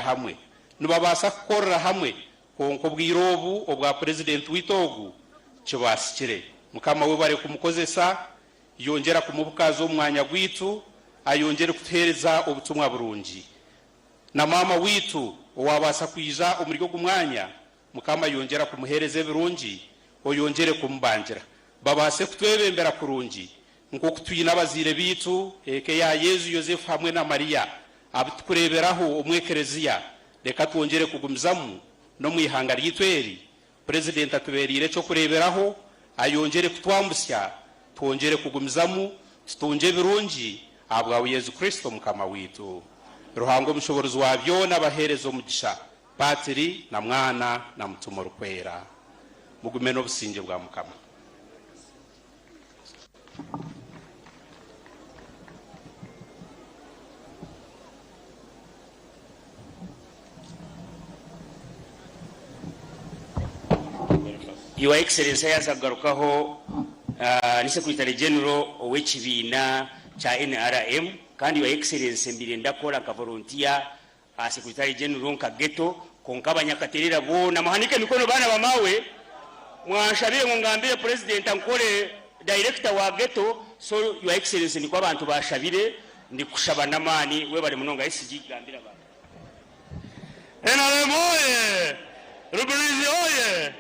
kugaaniira hamwe, nibabaasa kukorera hamwe kwonka obwire obu obwa Purezidenti waitu ogu kibaasikire. Mukama webare kumukozesa, yongyera kumubukaaza omu mwanya gwaitu ayongyere kutuheereza obutumwa burungi. Na maama waitu owabaasa kwija omuri ogu mwanya, Mukama yongyera kumuheereza ebirungi, oyongyere kumubangira. Babaase kutwebembera kurungi nk'oku twine abazaire baitu, eka eya Yezu, Yozefu hamwe na Mariya, abu tukureeberaho omu Ekereziya. Reka twongyere kugumizamu n'omu ihanga ryaitu eri, Purezidenti atubeereire eky'okureeberaho, ayongyere kutwambusya, twongyere kugumizamu tutungye ebirungi ahabwawe Yezu Kristo Mukama waitu. Ruhanga Omushoboorozi wa byona abaheereze omugisha, Patiri na Mwana na Mutima Orikwera. Mugume n'obusingye bwa Mukama. Your Excellency yaaza kugarukaho ni Secretary General ow'ekibiina kya nrm kandi Your Excellency mbaire ndakora nka volunteer aha Secretary General nka ghetto kwonka abanyakaterera boona muhanike emikono baana ba maawe mwanshabire ngu ngambire President ankore Director wa ghetto so Your Excellency nikwo abantu bashabire ndikushaba n'amaani webare munonga SG gambira abantu. NRM oye! Rubirizi oye!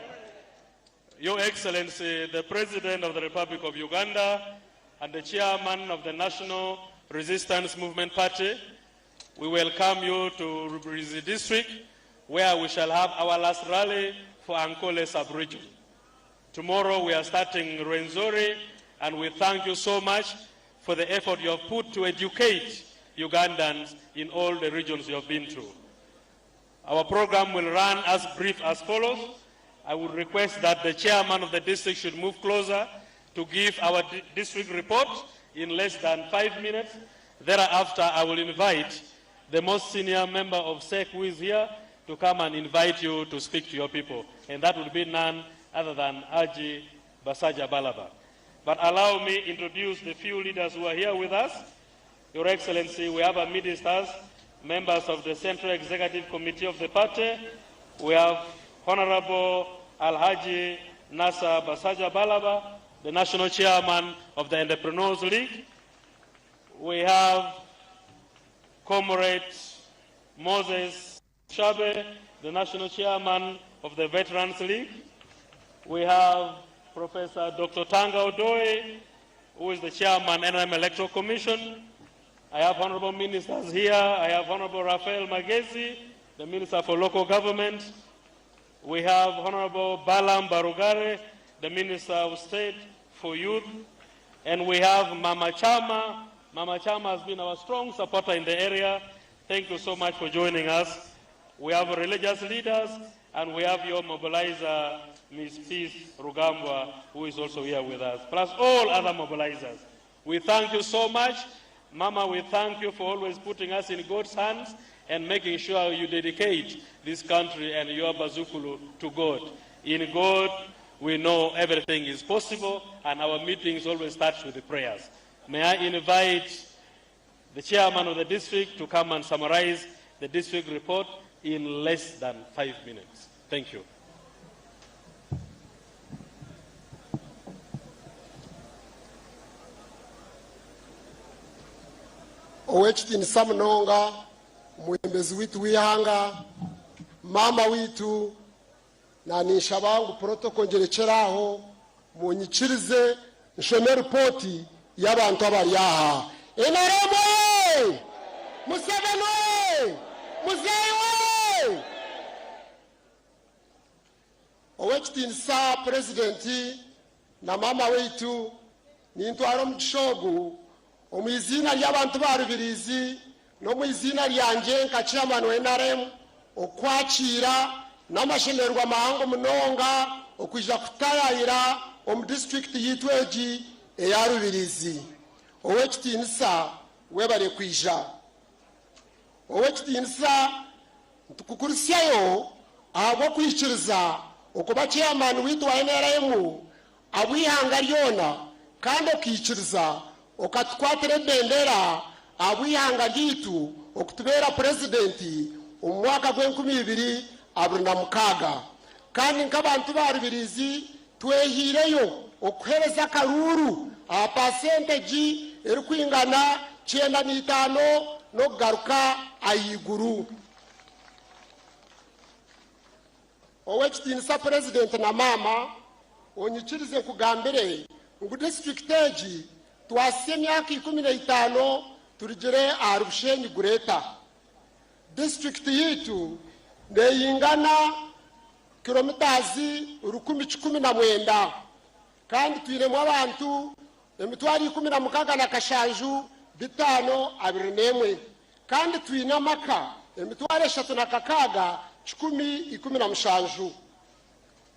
Your Excellency the President of the Republic of Uganda and the Chairman of the National Resistance Movement Party, we welcome you to Rubirizi District where we shall have our last rally for Ankole sub-region. Tomorrow we are starting Rwenzori and we thank you so much for the effort you have put to educate Ugandans in all the regions you have been to. Our program will run as brief as follows. I would request that the chairman of the district should move closer to give our district report in less than 5 minutes. Thereafter, I will invite the most senior member of SEC who is here to come and invite you to speak to your people. And that would be none other than Aji Basaja Balaba. But allow me introduce the few leaders who are here with us. Your Excellency, we have amidst us members of the Central Executive Committee of the party. We have Honorable Alhaji Nasser Basaja Balaba, the National Chairman of the Entrepreneurs League. We have Comrade Moses Shabe, the National Chairman of the Veterans League. We have Professor Dr. Tanga Odoi, who is the Chairman, NRM Electoral Commission. I have honorable ministers here. I have Honorable Raphael Magezi, the Minister for Local Government. We have Honorable Balam Barugare, the Minister of State for Youth. And we have Mama Chama. Mama Chama has been our strong supporter in the area. Thank you so much for joining us. We have religious leaders, and we have your mobilizer, Ms. Peace Rugambwa, who is also here with us, plus all other mobilizers. We thank you so much. Mama, we thank you for always putting us in God's hands and making sure you dedicate this country and your Bazukulu to God. In God, we know everything is possible, and our meetings always start with the prayers. May I invite the chairman of the district to come and summarize the district report in less than 5 minutes. Thank you. Ow'ekitiinisa munonga omwebembezi waitu w'eihanga, maama waitu, naninshaba ngu protocol ngyerekyere aho, munyikirize nshome ripooti y'abantu abari aha. NRM oye! Museveni oye! Muzeeyi oye! Ow'ekitiinisa Purezidenti na maama waitu, nintwara omugisha ogu omu iziina ry'abantu ba Rubirizi n'omu iziina ryangye nka Chairman wa NRM okukwakiira n'amashemererwa mahango munonga okwija kutayayira omu disiturikiti yaitu egi eya Rubirizi. Ow'ekitiinisa webare kwija. Ow'ekitiinisa nitukukurisyayo ahabw'okwikiriza okuba Chairman waitu wa NRM ahabw'eihanga ryona kandi okaikiriza okatukwatira ebendera ahabw'eihanga ryaitu okutubeera Purezidenti. omu mwaka gw'enkumi ibiri 26. Kandi nk'abantu ba Rubirizi twehiireyo okuheereza akaruuru aha percentage erikwingana 95 n'okugaruka ahaiguru. Ow'ekitiinisa Purezidenti na maama, onyikirize nkugambire ngu disiturikiti egi twasisa emyaka 15 turugire ahari Bushenyi Greater. Disiturikiti yaitu neeyingana kilomitazi 1119 kandi twinemu abantu 167,521 kandi twine amaka 3006,117.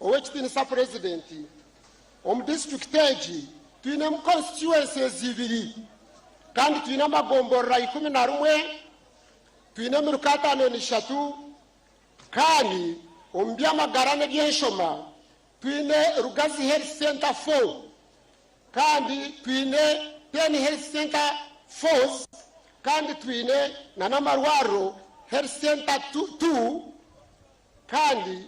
Ow'ekitiinisa Purezidenti, omu disiturikiti egi twinemu constituencies ibiri kandi twine amagomborora 11, twine emiruka 53, kandi omu by'amagara n'eby'enshoma twine Rugazi Health Center 4 kandi twine 10 Health Center 4 kandi twine na n'amarwariro Health Center 2 kandi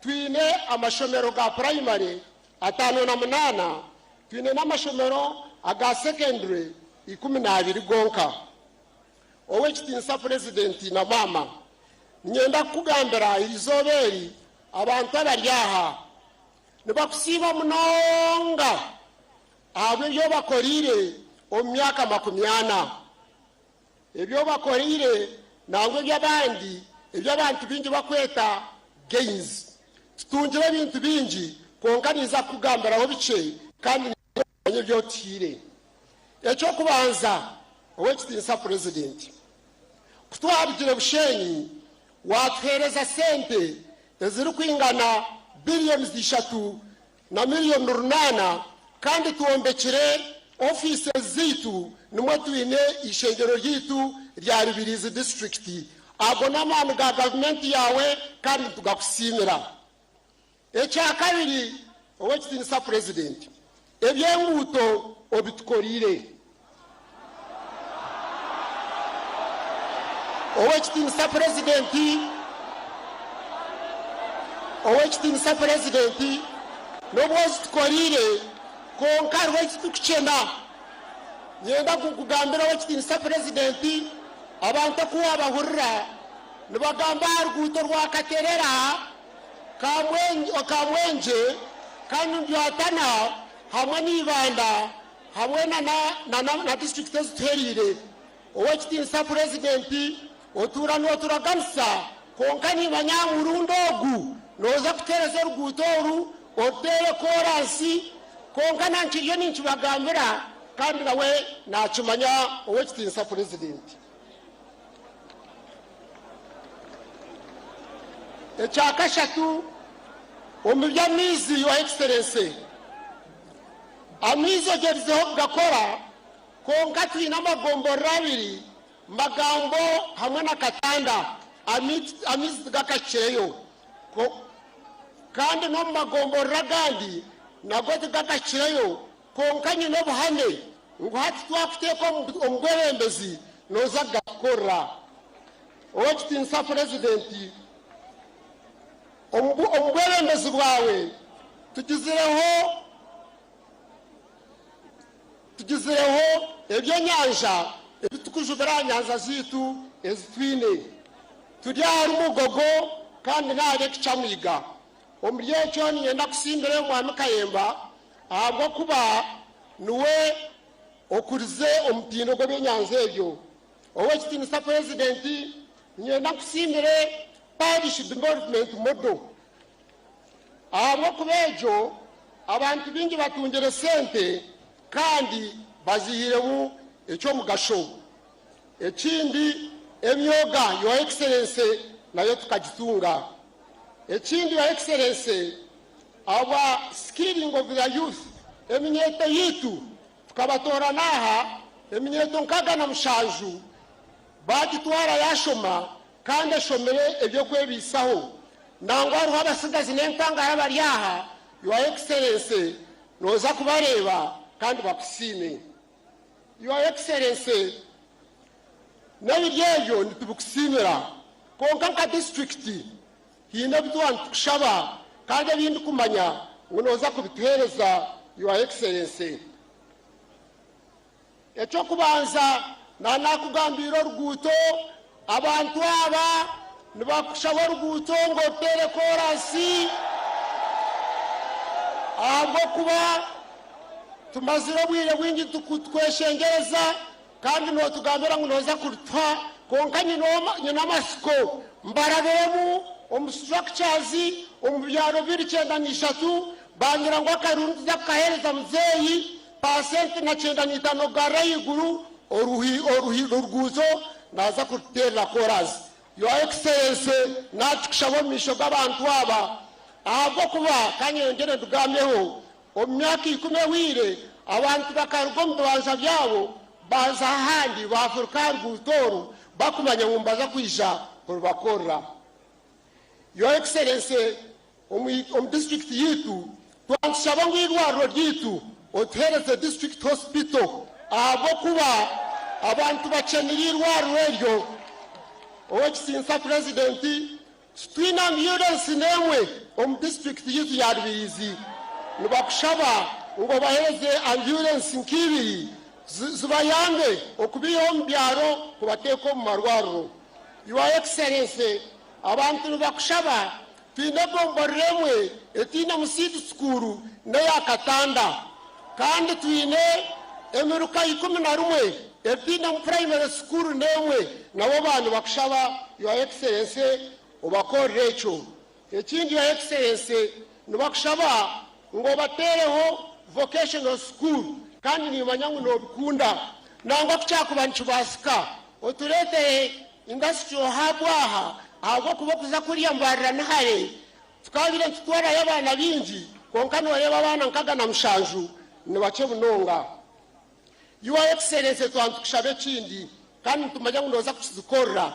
twine amashomero ga primary 58, twine n'amashomero aga secondary 12 gonka. Ow'ekitiinisa Purezidenti na maama, niinyenda kukugambira erizooba eri abantu abari aha nibakusiima munonga ahabw'ebyo bakoreire omu myaka 40. Ebyo bakoreire nangwa eby'abandi eby'abantu baingi bakweta gains. Tutungire ebintu bingi, kwonka ninza kukugambiraho bikye kandi nimanya ebi otuhaire. Eky'okubanza, Ow'ekitiinisa Purezidenti, ku twarugire Bushenyi waatuheereza sente ezirikwingana biliyoni 3 na miliyoni 800 kandi twombekire ofiisi zaitu nimwo twine eishengyero ryaitu rya Rubirizi disiturikiti. Ago n'amaani ga gavumenti yaawe kandi nitugakusiimira. Ekya kabiri, Ow'ekitiinisa Purezidenti, eby'enguuto obitukoreire. Ow'ekitiinisa Purezidenti, Ow'ekitiinisa Purezidenti, n'obu ozitukoreire, kwonka hariho eki turikukyena. Niinyenda kukugambira, Ow'ekitiinisa Purezidenti, abantu oku waabahurira nibagamba aha ruguuto rwa Katerera Kamwengye, kandi Ndyatana hamwe n'Ibanda hamwe na disiturikiti ezituhereire. Ow'ekitiinisa Purezidenti, otuura nooturaganisa, kwonka niimanya aha murundi ogu nooza kuteereza oruguuto oru oruteere kooransi, kwonka nankiriyo ninkibagambira kandi nawe naakimanya, Ow'ekitiinisa Purezidenti. Ekya kashatu, omu by'amaizi, Your Excellency, amaizi ogyerizeho kugakora, kwonka twine amagomborora abiri, Magambo hamwe na Katanda, amaizi tigakahikireyo. Kandi n'omu magomborora agandi nago tigakahikireyo, kwonka nyine obuhame ngu hati twakuteeka omu bwebembezi nooza kugatukorera. Ow'ekitiinisa Purezidenti, omu bwebembezi bwawe tugizireho ebyenyanja ebi turikujubira aha nyanja zaitu ezi twine. Turi ahari Mugogo kandi n'ahari Ekicamwiga. Omuri ekyo niinyenda kusiimira Omwami Kayemba ahabw'okuba niwe okurize omutindo gw'ebyenyanja ebyo. Ow'ekitiinisa Purezidenti, niinyenda nkusiimire Parish Development Model ahabw'okuba egyo abantu baingi batungire sente kandi baziihiremu eky'omugasho. Ekindi, emyoga, Your Excellency, nayo tukagitunga. Ekindi, Your Excellency, ahabwa skilling of the youth, eminyeeto yaitu tukabatoorana aha eminyeeto 67 baagitwara yaashoma kandi eshomire eby'okwebaisaho. Nangwa hariho abatsigazi n'empangare abari aha, Your Excellency, nooza kubareeba kandi bakusiime. Your Excellency, n'ebiri ebyo nitubikusiimira. Kwonka nka disiturikiti haine ebi twaba nitukushaba kandi ebi ndikumanya ngu nooza kubituheereza Your Excellency. Eky'okubanza naanakugambiire oruguuto, abantu aba nibakushaba oruguuto ngu oruteere koorasi ahabw'okuba tumazire obwire bwingi tukweshengyereza kandi nootugambira ngu nooza kurutuha kwonka nyine amatsiko mbarabiremu omu structures omu byaro biri 93 bangira ngu akaruru nituza kukaheereza muzeeyi Paasenti na 95 kugarura ahaiguru oruguuto naaza kuruteerera koorasi. Your Excellency naakikushaba omu maisho g'abantu aba ahabw'okuba ka nyeyongyere ndugambeho, omu myaka ikumi ehweire abantu bakaruga omu bibanja byabo baaza ahandi baafuruka aha ruguuto oru bakumanya ngu nibaza kwija kurubakorera. Your Excellency Omu disiturikiti yaitu twantushaba ngu eirwariro ryaitu otuheereze District Hospital ahabw'okuba abantu bakyenire eirwariro eryo. Ow'ekitiinisa Purezidenti, titwine ambyurensi n'emwe omu disiturikiti yaitu ya Rubirizi. Nibakushaba ngu obaheereze ambyurensi nk'ibiri zibayambe okubaiha omu byaro kubateeka omu marwariro. Your Excellency, abantu nibakushaba Twine egomborora emwe etaine musiidi sikuuru n'eya Katanda kandi twine emiruka 11 etainemu purayimare sikuuru n'emwe nabo ba nibakushaba Your Excellency obakorere ekyo. Ekindi Your Excellency nibakushaba ngu obateereho vocational school kandi nimanya ngu nobikunda nangwa kukyakuba nikibaasika otureetere Industrial hub aha ahabw'okuba okuza kuriya Mbarara ni hare, tukabaire nitutwarayo abaana baingi kwonka noreeba abaana nkaga na mushanju ni bakye munonga. Your Excellency twaba nitukushaba ekindi kandi nitumanya ngu noza kukizikorera.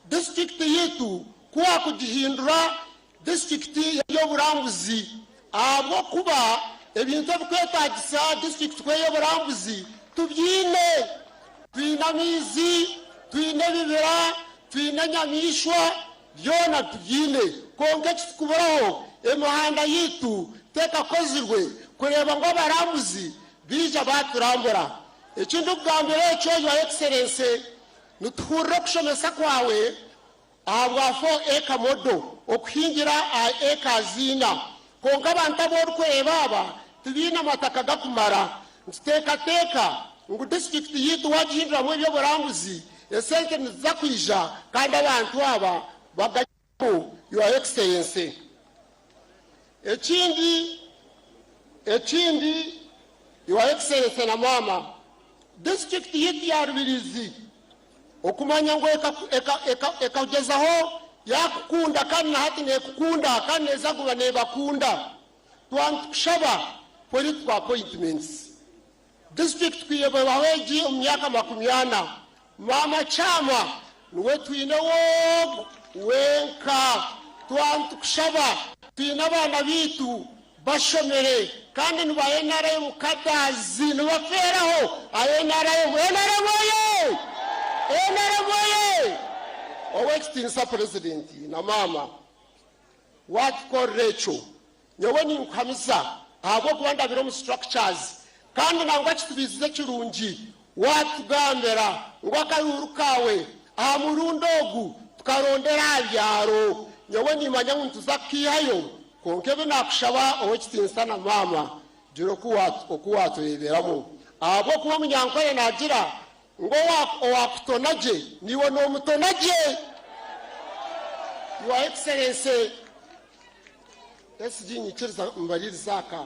Disiturikiti yaitu ku wakugihindura disiturikiti y'eby'oburambuzi ahabw'okuba ebintu ebikwetagisa disiturikiti kuba ey'oburambuzi tubyine. Twine amaizi, twine ebibira, twine enyamaishwa, byona tubyine. Kwonka ekitukuburaho emihanda yaitu tekakozirwe kureeba ngu abarambuzi baija baturambura. Eki ndikugambira ekyo Your Excellency, nituhurira okushomesa kwawe Ahabwa four acre model okuhingira aha acres ina. Kwonka abantu abu orikureeba aba tibaine mataka gakumara. Nituteekateeka ngu disiturikiti yaitu wagihinduramu eby'oburambuzi esente niziza kwija kandi abantu aba bagagyemu Your Excellency. Ekindi ekindi Your Excellency na maama, disiturikiti yaitu ya Rubirizi Okumanya ngu ekagyezaho yaakukunda kandi na hati neekukunda kandi neeza kuba neebakunda. Twaba nitukushaba political appointments. District kwihebaho egi omu myaka 40. Maama Kyama niwe twineho ogu wenka. Twaba nitukushaba twine abaana baitu bashomire kandi ni ba nrm cadres nibafeeraho aha nrm. Nrm oye! Nrm oye! Ow'ekitiinisa Purezidenti na maama waatukorera ekyo, nyowe ninkuhamiza ahabw'okuba ndabire omu structures kandi nangwa kitubiizize kirungi waatugambira ngu akaruuru kaawe aha murundi ogu tukarondera aha byaro. Nyowe niimanya ngu nituza kukiihayo Kwonka ebi naakushaba, Ow'ekitiinisa na maama, gira oku waatureeberamu, ahabw'okuba omunyankore naagira ngu owaakutona gye, naiwe noomutona gye. Your Excellency, SG nyikiriza mbariirize aka,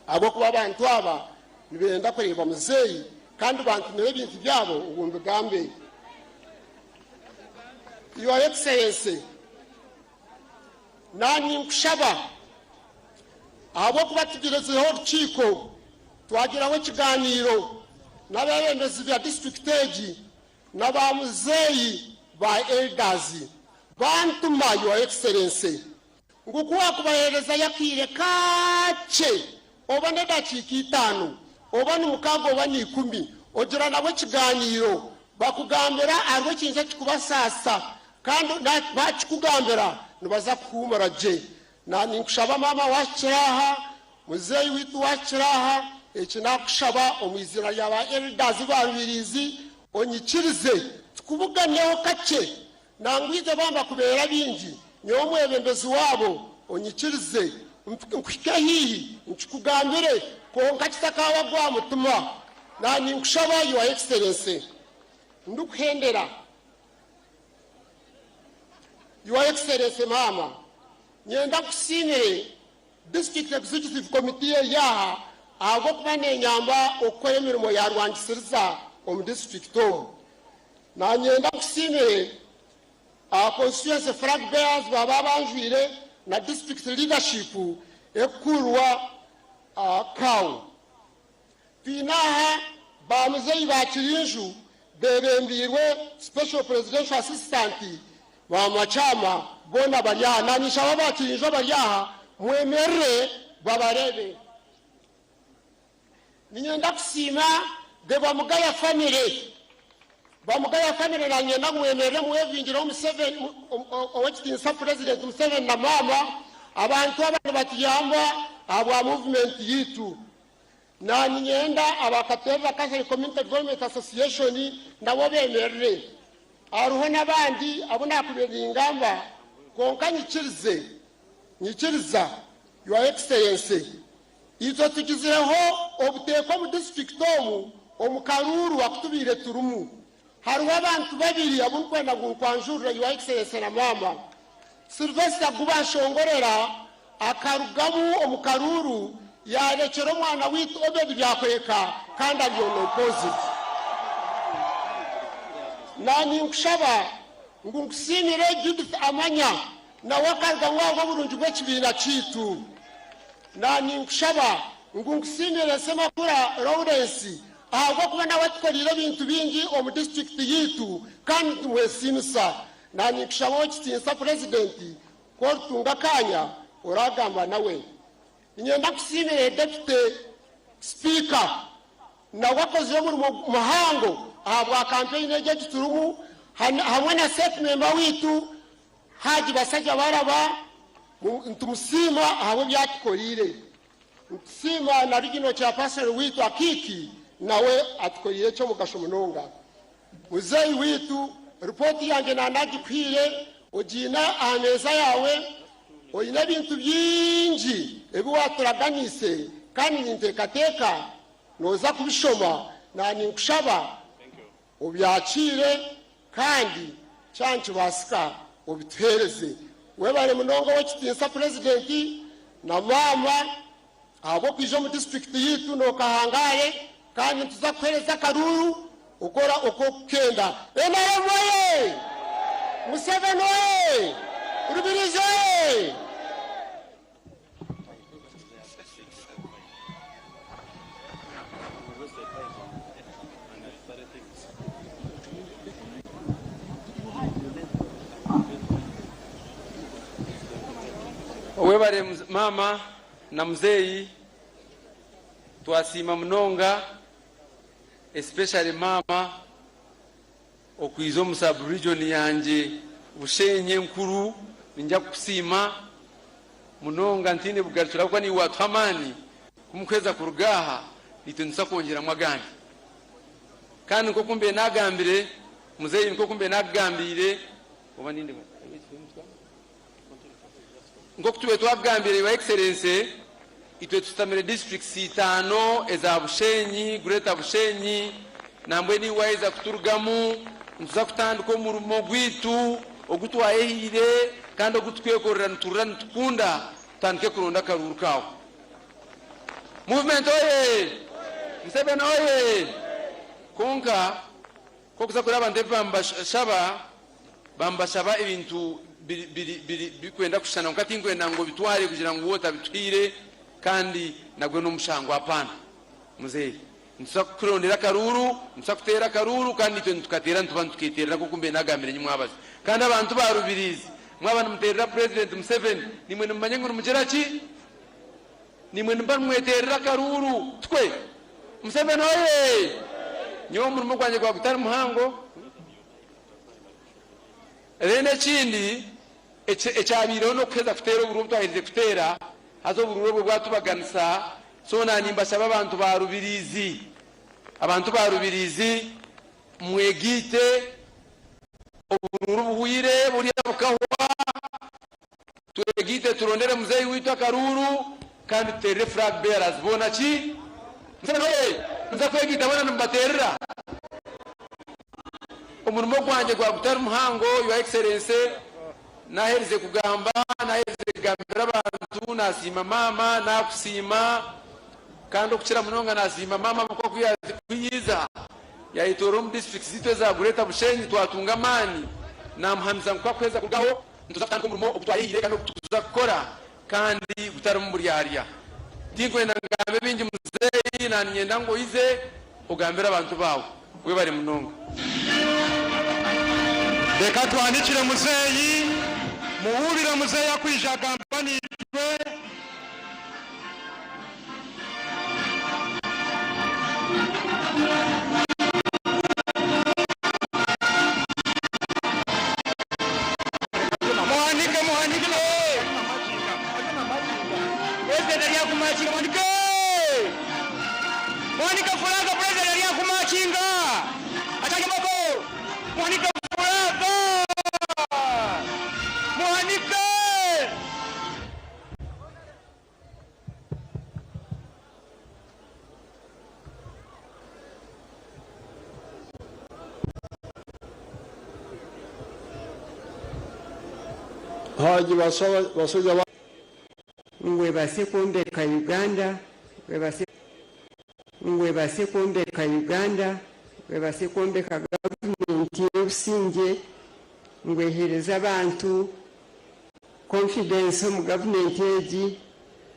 ahabw'okuba abantu aba nibenda kureeba muzeeyi kandi bantumire ebintu byabo ngu mbigambe. Your Excellency, Naanye ninkushaba ahabw'okuba tugirezireho orukiiko, twagiraho ekigaaniiro n'abeebembezi ba disiturikiti egi na ba muzeeyi ba elders bantuma Your Excellency ngu ku waakubaheerezayo akaire kakye oba n'edakiika itaano oba ni mukaaga oba ni ikumi ogira nabo ekigaaniiro bakugambira hariho ekintu ekikubasaasa. Kandi baakikugambira nibaza kuhuumura gye. Na ninkushaba maama waahikire aha, muzeeyi waitu waahikire aha, eki naakushaba omu iziina rya ba elders ba Rubiriizi, onyikirize tukubuganeho kakye. Nangwa itwe bamba kubeera baingi, nyowe omwebembezi waabo, onyikirize nkuhike haihi nkikugambire, kwonka kitakaabagwa aha mutima. Na ninkushaba Your Excellency, ndikuhendera. Your Excellency maama, nyenda nkusiimire District Executive Committee eri aha ahabw'okuba nenyamba okukora emirimo ya rwangisiriza omu disiturikiti omu. Nanyenda nkusiimire aha Constituency Flag Bearers baaba abanjwire na District Leadership ekukurirwa CAO. Twine aha ba muzeeyi ba Kirinju bebembiirwe Special Presidential Assistant Maama Kyama boona bari aha. Naanye nshaba aba Kirinju abari aha mwemerere babareebe. Niinyenda kusiima the Bamugaya family. Bamugaya family nanyenda mwemerere mwevingireho Museveni, Owekitiinisa Purezidenti Museveni na maama. Abantu aba nibatuyamba ahabwa movement yaitu. Naninyenda aba Katerera Catholic Community Development Association nabo bemerere. Hariho n'abandi abu nakubaire ningamba kwonka nyikirize, nyikiriza Your Excellency, itwe tugizireho obuteeka omu disiturikiti omu omu karuuru aku tubaire turimu. Hariho abantu babiri abu ndikwenda ngu nkwanjurire Your Excellency na maama. Sylvester Gubanshongorera akarugamu omu karuuru yaarekyera omwana waitu Obed Byakweka kandi ari on opposite. Na ninkushaba ngu nkusiimire Judith Amanya nawe akarugamu ahabw'oburungi bw'ekibiina kyaitu. Na ninkushaba ngu nkusiimire Ssemakula Lawrence ahabw'okuba nawe atukoreire ebintu bingi omu disiturikiti yaitu kandi nitumwesiimisa. Na ninkushaba Owekitiinisa Purezidenti ku oritunga akaanya oragamba nawe. Niinyenda kusiimira Deputy Sipiika nawe akozire omurimo muhango ahabwa kampeyini egi egi turimu hamwe na Seeti Memba waitu Haji Basajjabalaba nitumusiima ahabw'ebi atukoreire. Nitusiima na Regional Chairperson waitu Akiiki nawe atukoreire eky'omugasho munonga. Muzeeyi waitu, ripooti yangye naanagikuhaire, ogiine aha meeza yaawe. Oine ebintu bingi ebi waaturaganiise kandi ninteekateeka nooza kubishoma. Naaninkushaba obyakiire kandi kyaba nikibaasika obituheereze. Webare munonga Ow'ekitiinisa Purezidenti na maama ahabw'okwija omu disiturikiti yaitu nokahangaare kandi nituza kukuheereza akaruuru okora oku orikukenda. NRM oye! Museveni oye! Rubirizi oye! Webare maama na muzeeyi twasiima munonga especially maama okwiza omu sub region yangye Bushenyi enkuru ninja kukusiima munonga ntiine bugarukiro ahabw'okuba niiwe watuha amaani kumukuheza kuruga aha naitwe nituza kwongyeramu agandi kandi nk'oku mbaire nagambire muzeeyi nk'oku mbaire nakugambiire oba ninde Nk'oku tubaire twakugambire Your Excellency, itwe tushutamire districts itaano eza Bushenyi, Greater Bushenyi, nambwenu iwe waheza kuturugamu, nituza kutandika omurimo gwaitu ogu twayehiire kandi ogu tukwekorera nituhurira nitukunda tutandike kuronda akaruuru kaawe. Movement oye! Museveni oye! Kwonka nk'okuza kureeba abantu ebi bamubashaba, Bambashaba ebintu birikwenda kushushana kwonka tinkwenda ngu obitware kugira ngu otabituhaire kandi nagwe n'omushango apana. Muzeeyi, nituza kukurondera akaruuru, nituza kuteera akaruuru kandi naitwe nitukateera nituba nitukeeterera nk'oku mbaire nagambire nyimwabazi. Kandi abantu ba Rubirizi mwaba nimuteerera Purezidenti Museveni naimwe nimumanya ngu nimugira ki? Naimwe nimuba nimweteerera akaruuru. Tikwe? Museveni oyee! Nyowe omurimo gwangye gwaba gutari muhango. Then ekindi ekyabaireho n'okuheza kuteera oburuuru obu twaherize kuteera, haza oburuuru obwo bwatubaganisa, so na nimbashaba abantu ba Rubirizi, abantu ba Rubirizi mwegaite, oburuuru buhweire buriya bukahwa, twegaite turondere muzeeyi waitu akaruuru kandi tuteerere flag bearers boona ki? Museveni oye! Nimuza kwegaita boona nimubateerera? Omurimo gwangye gwaba gutari muhango, Your Excellency, naherize kugamba, naherize kugambira abantu, nasiima maama, nakusiima, kandi okukira munonga nasiima maama ahabw'okuba ku yaiza yayetoorora omu districts zaitu eza Greater Bushenyi twatunga amaani, namuhamiza ngu ku akuheza kurugaho nituza kutandika omurimo ogu twayehire kandi ogu tukuza kukora kandi gutarimu buryarya. Tinkwenda ngambe bingi muzeeyi, naninyenda ngu oize ogambire abantu baawe. Webare munonga. Reka twanikire muzeeyi, muwuurire muzeeyi akwija agamba naitwe. Muhanike muhanike. President ari akumakinga muhanike. Muhanike furaga president ari akumakinga. Akyari maboko. Muhanike furaga. Muhanike. Haji Basajja ba. Ngu ebaase kwombeka Uganda, ngu ebaase ngu ebaase kwombeka Uganda, ngu ebaase kwombeka gavumenti y'obusingye, ngu eheereze abantu confidence omu gavumenti egi,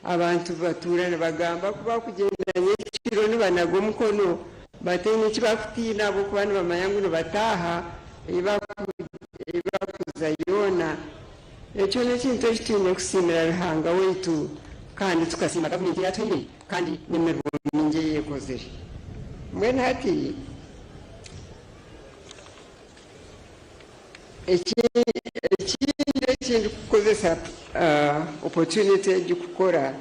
abantu batuura nibagamba ku bakugyenda nyekiro nibanaga omukono bataine eki bakutiina ahabw'okuba nibamanya ngu nibataaha ei bakuza yoona. Ekyo n'ekintu eki twine kusiimira Ruhanga waitu kandi tukasiima gavumenti eyatuhaire kandi n'emirimo mingi ei ekozire. Mbwenu hati Ekindi eki ndikukozesa opportunity egi kukora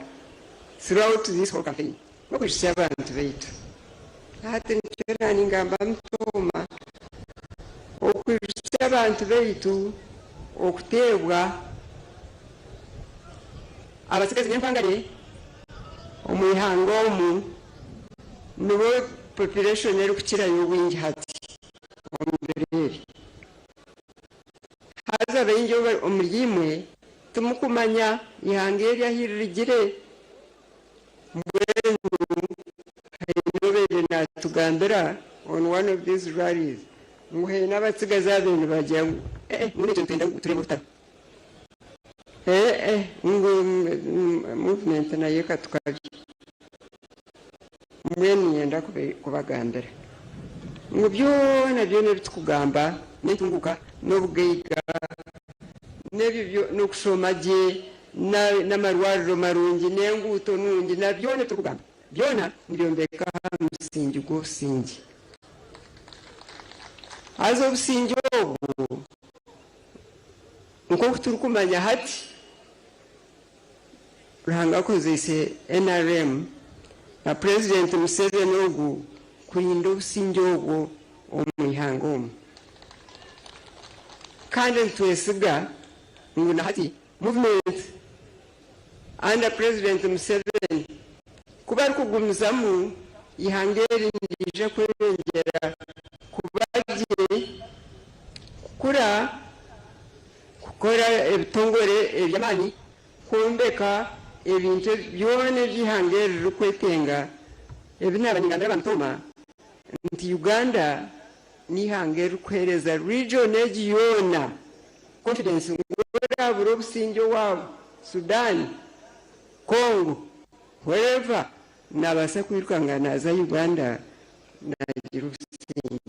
throughout this whole campaign n'okwijutsya abantu baitu. Hati nikyo nangamba Mitooma, okwijutsya abantu baitu okuteebwa abatsigazi b'empangare omu ihanga omu nibo population erikukirayo obwingi hati. omu biro ebi. Haza baingi omuriimwe timukumanya ihanga eri ahu rirugire. Mbwenu haine obaire naatugambira on one of these rallies ngu haine abatsigazi ababaire nibagira ngu eh mbwenu itwe nitwenda ngu tureebe orutaro. Eh eh ngu movement nayo ekatukabya. Mbwenu niinyenda kubagambira ngu byona byona ebi turikugamba n'entunguuka n'obugaiga n'ebyo n'okushoma gye n'amarwariro marungi n'enguuto nungi na byona ebi turikugamba byona nibyombeka aha musingi gw'obusingye. Haza obusingye obwo nk'oku turikumanya hati, Ruhanga akozeise nrm na Purezidenti Museveni ogu kurinda obusingye obwo omu ihanga omu. Kandi nitwesiga ngu na hati Movement under President Museveni ku barikugumizamu eihanga eri niriija kweyongyera kuba gye, kukura. Kukora ebitongore eby'amaani kwombeka ebintu byona ebi eihanga eri ririkwetenga, ebi naaba ningambira aba Mitooma nti Uganda n'eihanga eririkuheereza region egi yoona confidence ngu oraabura obusingye owaabo, Sudan, Congo, wherever, naabaasa kwiruka nga naaza Uganda naagira obusingye.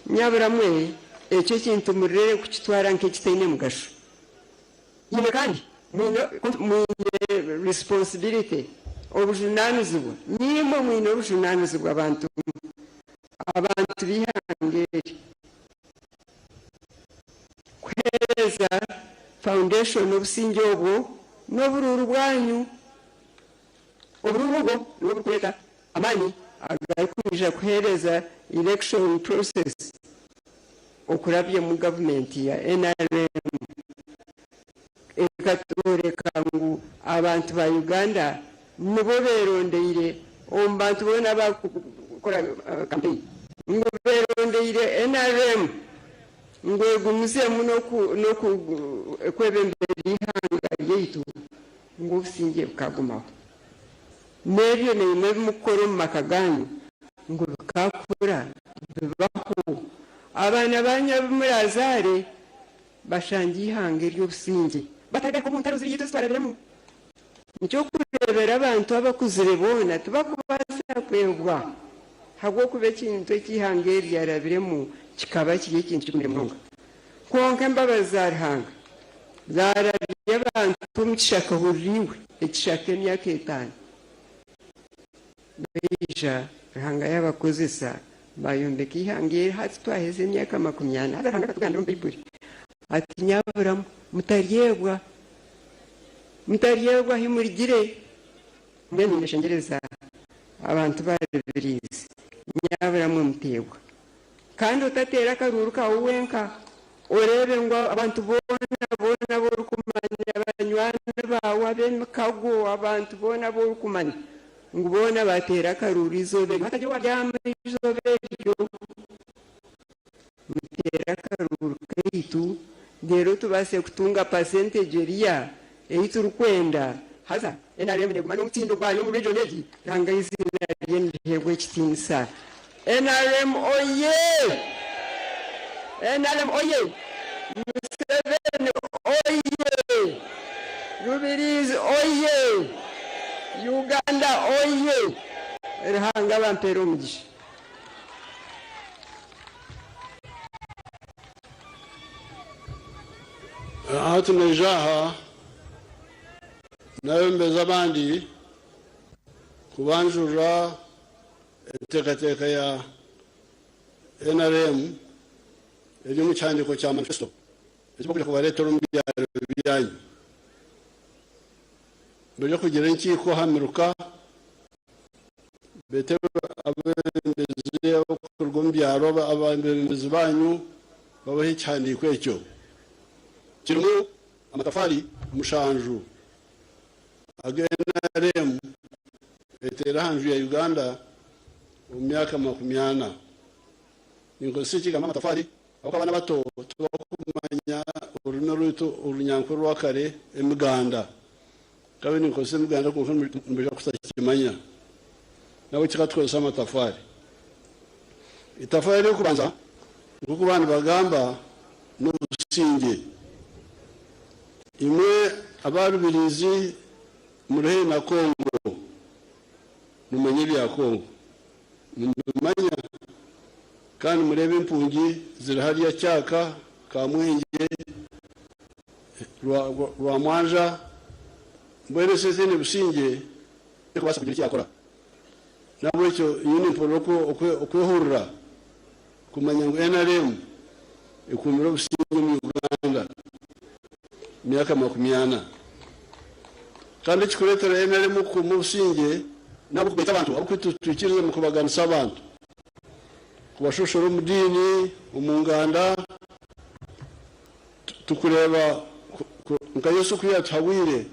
Nyabura mwe, ekyo ekintu murere kukitwara nk'ekitaine mugasho. Imwe kandi mwine mwine responsibility, obujunanizibwa, niimwe mwine obujunanizibwa bantu mwe, abantu b'eihanga eri. Ekirikuheereza foundation obusingye obwo n'oburuuru bwanyu. Oburuuru obwo nibwo burikureeta amaani agarikwija kuheereza election process okurabyamu gavumenti ya nrm ekatworeka ngu abantu ba Uganda nibo berondeire omu bantu boona abakukora campaign ngu berondeire nrm ngu egumizemu n'okwebembera eihanga ryaitu ngu obusingye bukagumaho. N'ebyo naimwe ebi murikukora omu maka gaanyu ngu bikakura bibaho. Abaana baanyu abu muraazaare bashangye eihanga ery'obusingye, batarigaruka omu ntaro ziri itwe ezi twarabiremu. Nikyo orikureebera abantu abakuzire boona tibarikubaasa kwebwa ahabw'okuba ekintu eki eihanga eri ryarabiremu kikaba kiri ekintu kigumire munonga. Kwonka embabazi za Ruhanga zaarabya abantu omu kishaka hurira iwe, ekishaka emyaka etaano. Baija, Ruhanga yaabakozesa, baayombeka eihanga eri hati twaheza emyaka makumyana. Haza Ruhanga akatugambira omu Baiburi ati, Nyaburamu, mutaryebwa, mutaryebwa ahi murugire. Mbwenu niinyeshengyereza abantu ba Rubiriizi, nyabura mwe muteebwa. Kandi otateera akaruuru kaawe wenka, oreebe ngu abantu boona boona abu orikumanya, banywani baawe, ab'emikago, abantu boona abu orikumanya, ngu boona baateera akaruuru eizooba eryo. Hatagira owabyama eizooba eryo. Muteere akaruuru kaitu, reero tubaase kutunga percentage eriya ei turikwenda. Haza nrm neguma n'omutindo gwayo omu region egi, Ruhanga eiziina rye niriheebwa ekitiinisa. Nrm oye! Nrm oye! Museveni oye! Rubirizi oye! Uganda oye! Ruhanga abampeere omugisha. Hati naija aha nabembezi abandi kubanjurira enteekateeka ya NRM eri omu kihandiiko kya manifesto eki barikwija kubareetera omu byaro byanyu. Nibaija kugira enkiiko aha miruka beete abeebembezi abarikuruga omu byaro, abeebembezi baanyu babahe ekihandiiko ekyo. Kirimu amatafaari mushanju agu NRM eteire aha nju ya Uganda omu myaka makumyana. Ninkozesa ekigambo amatafaari ahabw'okuba abaana bato tibakumanya orurimi rwaitu orunyankore orwa kare, emiganda. Nkabaire ninkozesa emiganda kwonka nibaija kutakimanya. Nahabweki ka tukozese amatafaari. Itafaari ery'okubanza nk'oku baaba nibagamba n'obusingye. Imwe aba Rubirizi muri haihi na Congo, mumanye ebya Congo. Nimubimanya kandi mureebe empungi ziri hariya Kyaka, Kamwengye, Rwamwanja, mbwenu ensi etaine busingye terikubaasa kugira eki yaakora. N'ahabw'ekyo nyowe nimpurira okwehurira kumanya ngu nrm ekuumire obusingye omu Uganda emyaka makumyana. Kandi ekirikureetera nrm okukuuma obusingye n'ahabw'okugaita abantu ahabw'okuba titwikiriza mu kubaganisa abantu, kubashoshora omu diini, omu nganda. Tukureeba nka Yesu oku yaatuhabwire,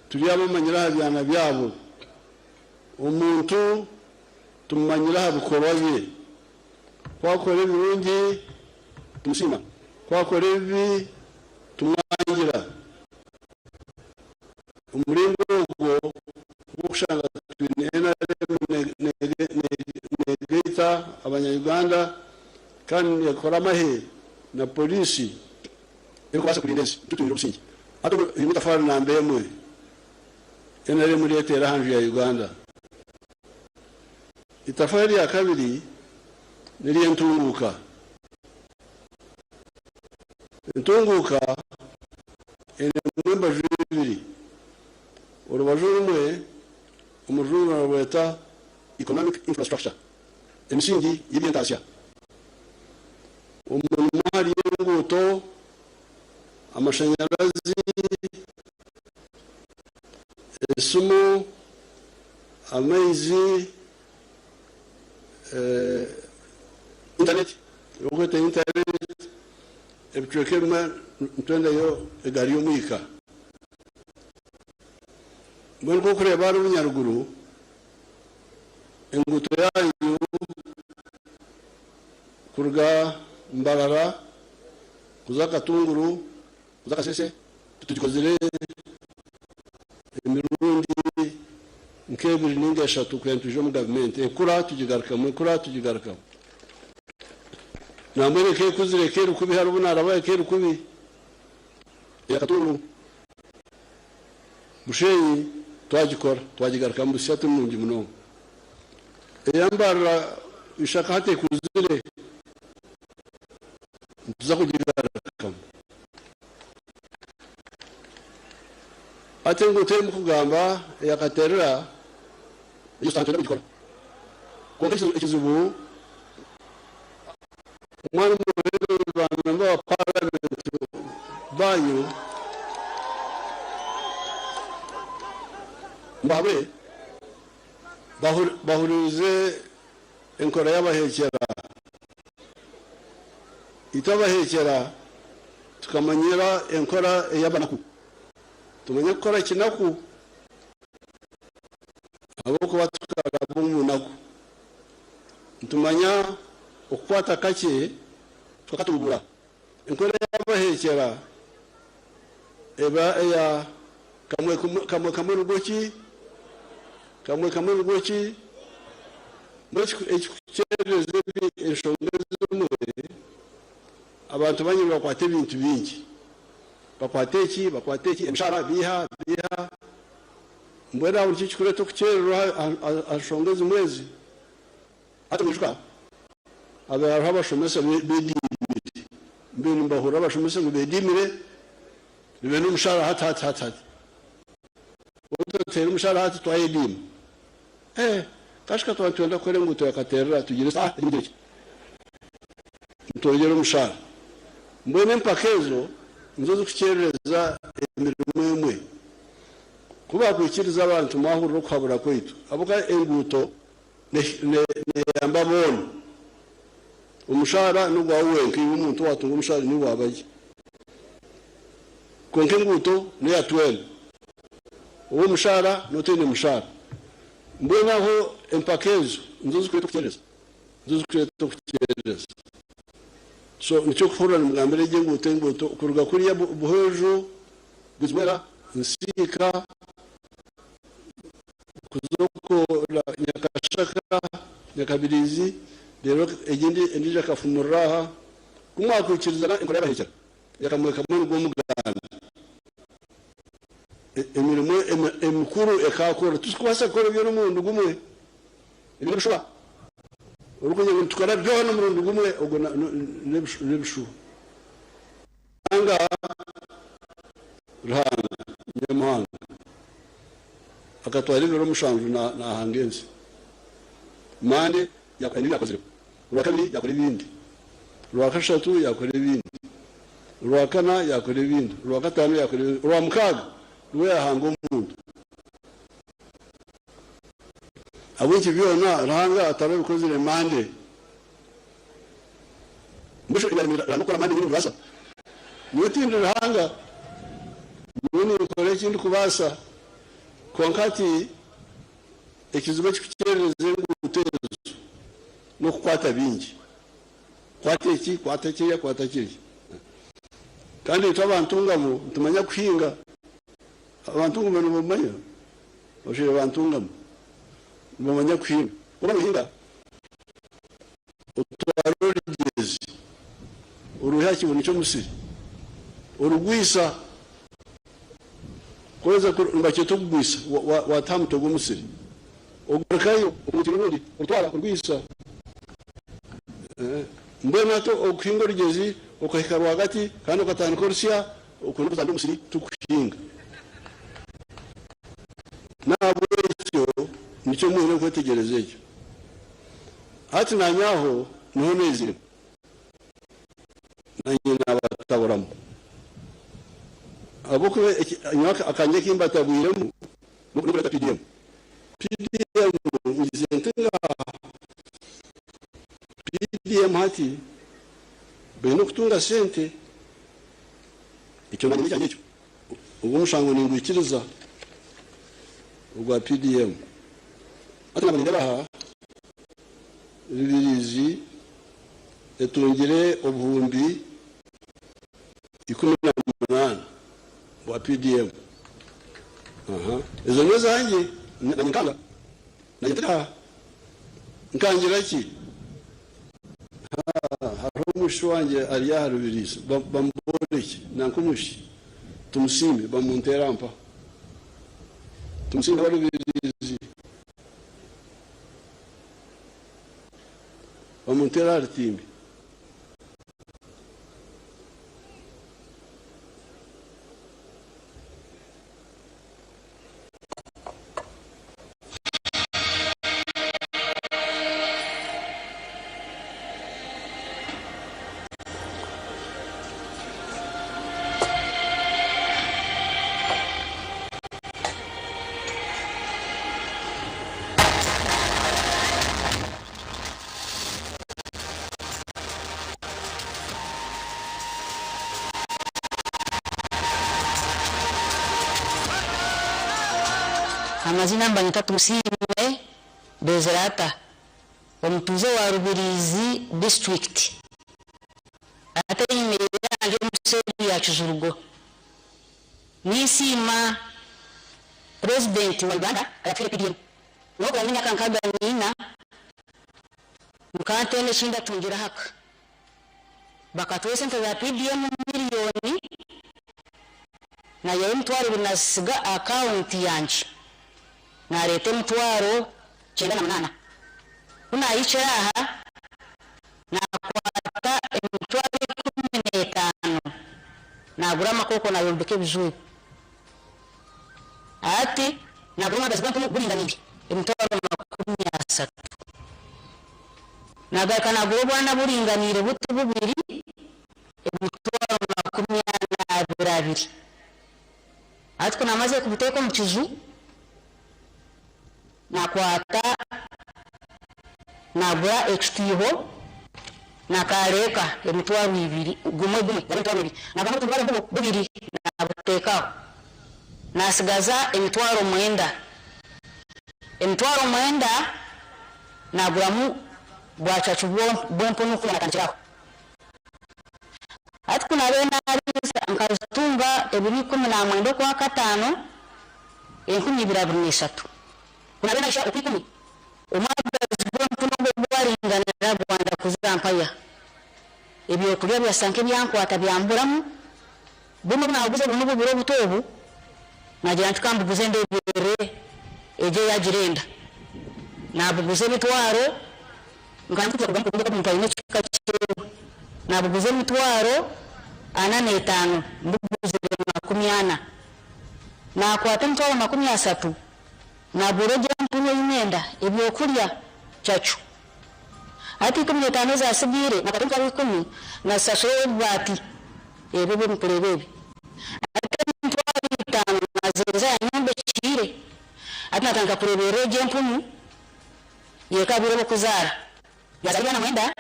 turi abamanyire aha byana byabo. Omuntu tumumanyira aha bikorwa bye. Ku akora ebirungi, tumusiima, ku akora ebibi, tumwangira. Omuringo ogwo gw'okushanga twine NRM neegaita abanya-Uganda kandi neekora amahe na poriisi erikubaasa kurinda ensi tutungire obusingye. Hati obwo erimu etafaari namba emwe NRM reeteera aha nju ya Uganda. Itafaari erya kabiri n'ery'entunguuka. Entunguuka einemu embaju ibiri. Orubaju orumwe omu rujungu nibarweta economic infrastructure, emisingi y'eby'entaasya. Omu nimwo hariyo enguuto. Amashanyarazi, esimu, amaizi, intaneti, ebirikwetwa intaneti, ebicweka ebimwe nitwendayo egaari y'omwika. Mbwenu ku orikureeba hariya obunyaruguru, enguuto yaanyu kuruga Mbarara kuza Katunguru kuza Kasese tugikozire emirundi nk'ebiri ninga eshatu kuhika nitwija omu gavumenti. Ekura tugigarukamu, ekura tugigarukamu. Nambwenu ek'ekuzire ek'eri kubi hariho obu naarabaho ek'eri kubi eya Katunguru Bushenyi twagikora twagigarukamu busya ti nungi munonga. Eya Mbarara Ishaka hati ekuzire nituza kugigarukamu. Hati enguuto ei mukugamba eya Katerera egyo nitwenda kugikora kwonka ekizibu omwanya muheereza ba memba wa paramenti banyu mbahabure bahuririze enkora y'abaheekyera. Itwe abaheekyera tukamanyira enkora ey'abanaku. Tumanye kukora kinaku ahabw'okuba tukaraba omu bunaku. Nitumanya okukwata kakye tukakatuubura. Enkora ey'abaheekyera eba eya kamwe kamwe kamwe nigwo ki? Kamwe kamwe nigwo ki? Mbwenu ekikukyerereza enshonga ezimwe, abantu baingi nibakwata ebintu bingi. Bakwata eki, bakwata eki, emishaara baiha, baiha. Mbwenu aho nikyo kikureeta okukyererwa aha nshonga ezimwe ezi. Hati mwijuka habe hariho abashomesa bediimire, mbwenu nibahurira abashomesa ngu bediimire nibenda omushara hati hati hati hati. Otateera omushara hati twayediima. Eh, kashika twaba nitwenda kukora enguuto ya Katerera tugire ah ki? Nitwongyera omushara. Mbwenu empaka ezo nizo zikukyerereza emirimo emwe. Ku bakwikiriza abantu mwahurira okuhabura kwaitu ahabw'okuba enguuto Neyamba boona. Omushaara n'ogwawe wenka iwe omuntu owatunga omushaara niiwe waaba gye. Kwonka enguuto n'eya twena. Ow'omushaara n'otaine mushaara. Mbwenu aho empaka ezo nizo zirikureeta okukyerereza. Nizo zirikureeta okukyerereza. So nikyo orikuhurira nimugambira egyo enguuto enguuto kuruga kuriya Buhweju, Bwizwera, Nsiika, Kuza okukora Nyakashaka, Nyakabiriizi, reero egindi endiijo ekafumurira aha. Ku mwakwikirizana enkora y'abaheekyera ya kamwe kamwe nigwo muganda. Emirimo emikuru ekaakorwa. Titurikubaasa kukora byona omurundi gumwe. Ebyo n'ebishuba. Orikugira ngu nitukora byona omurundi gumwe, ogwo n'ebishuba. Ruhanga, Ruhanga Nyamuhanga akatwara ebiro mushanju naahanga ensi. Mande yaakora ebi yaakozire, Orwakabiri yaakora ebindi, Orwakashatu yaakora ebindi, Orwakana yaakora ebindi, Orwakataano yaakora ebindi, Orwamukaaga niwe yaahanga omuntu. Ahabw'enki byona Ruhanga atarabikozire Mande? Mbwenu shi Ruhanga okukora amaani nibimbaasa? Nyowe tindi Ruhanga, nyowe ninkora eki ndikubaasa. Kwonka hati ekizibu ekikukyerereza enguuto ezo n'okukwata bingi. Kwata eki, kwata kiriya, kwata kiriya. Kandi itwe abantungamo nitumanya kuhinga. Abantungamo nibamanya, abashaija bantungamo nibamanya kuhinga. Ku orikuba noohinga, Otware orugyezi, orwihe aha kibunu ky'omusiri, orugwisa. Ku oriheza nibakyeta okugwisa, waata aha mutwe gw'omusiri. Ogarukayo okurutira orundi, orutwara orugwisa. Mbwenu hati okuhinga orugyezi okahika rwagati kandi okatandika orusya, okwo n'okuzandya omusiri tikuhinga. N'ahabw'ekyo nikyo mwine kwetegyereza ekyo. Hati naanye aho niho neizire, naanye naabataburamu. Ahabw'okuba nyowe akangye eki mbatabwiremu n'okureeta PDM. PDM ngizire nti ngaaha, PDM hati baine okutunga sente, ekyo nanye n'ekyangye ekyo. Ogwo omushango ningwikiriza ogwa PDM. Hati naaba nindeeba aha, Rubirizi etungire obuhumbi 18 bwa PDM. Aha. Ezo nizo zangye. Nanye nkanga. Nanye ntari aha. Nkangira ki? Ha, hariho omwishiki wangye ari aha Rubirizi. Bamubooreke. Nanka omwishiki. Tumusiime. Bamunteera mpa. Tumusiime aba Rubirizi. Bamunteera aha rutimbi. Amazina nibanyeta Tumusiime Bezirata, omutuuze wa Rubirizi disiturikiti ate enyima yangye omu seeri ya Kijurugo. Ninsiima Purezidenti wa Uganda ayatuhaire PDM n'okumara emyaka 64 nka nteine eki ndatungira ahaka. Bakatuha esente za PDM miriyoni nayihayo 20,000 nazisiga aha akawunti yangye nareeta 98,000. Ku nahikire aha nakwata 15,000 nagura amakoko nayombeka ebiju ebi. Hati nagura omwagazi gw'empumu guringaniire 30,000. Nagaruka nagura obwana buringaniire buti bubiri 42,000 abiri. Hati ku namazire kubuteeka omu kiju, nakwata nagura ekitiiho na kareeka 20,000 gumwe gumwe gaba 20,000. Nagura n'obutumbi bw'empumu bubiri nabuteeka aho. Nasigaza 90,000. 90,000 naguramu bwacacu bw'empunu ku natandikira aho. Hati ku naabaire naariisa nkazitunga ebiro 19 Okwakataano 2023. Ku naabaire naahitsya Okwikumi, omwagazi gw'empunu ogwo gwaringanira gwanda kuza mpaya. Ebyokurya byasa nk'ebyankwata byamburamu. Bumwe obu naabuguza obu n'obubiro obuto obu, naagira nti ka mbuguze ndeeberere egyo eyaagira enda. Naabuguza emitwaro, nkaba ndikuza kugaruka kubuga omuntu aine ekika kyewe. Naabuguza 45,000 mbuguzire 40. Naakwata 30,000 naagura egyo empunu eine enda ebyokurya, cacu. Hati 15 ezatsigaire naakwata 10,000 naazisashura ebibaati ebi ebi murikureeba ebi. Hati 50,000 naaziheereza aha nyumba ekiire. Hati naatandika kureeberera egyo empunu yekabire obwire bw'okuzaara. Yaazaara ebyana mwenda,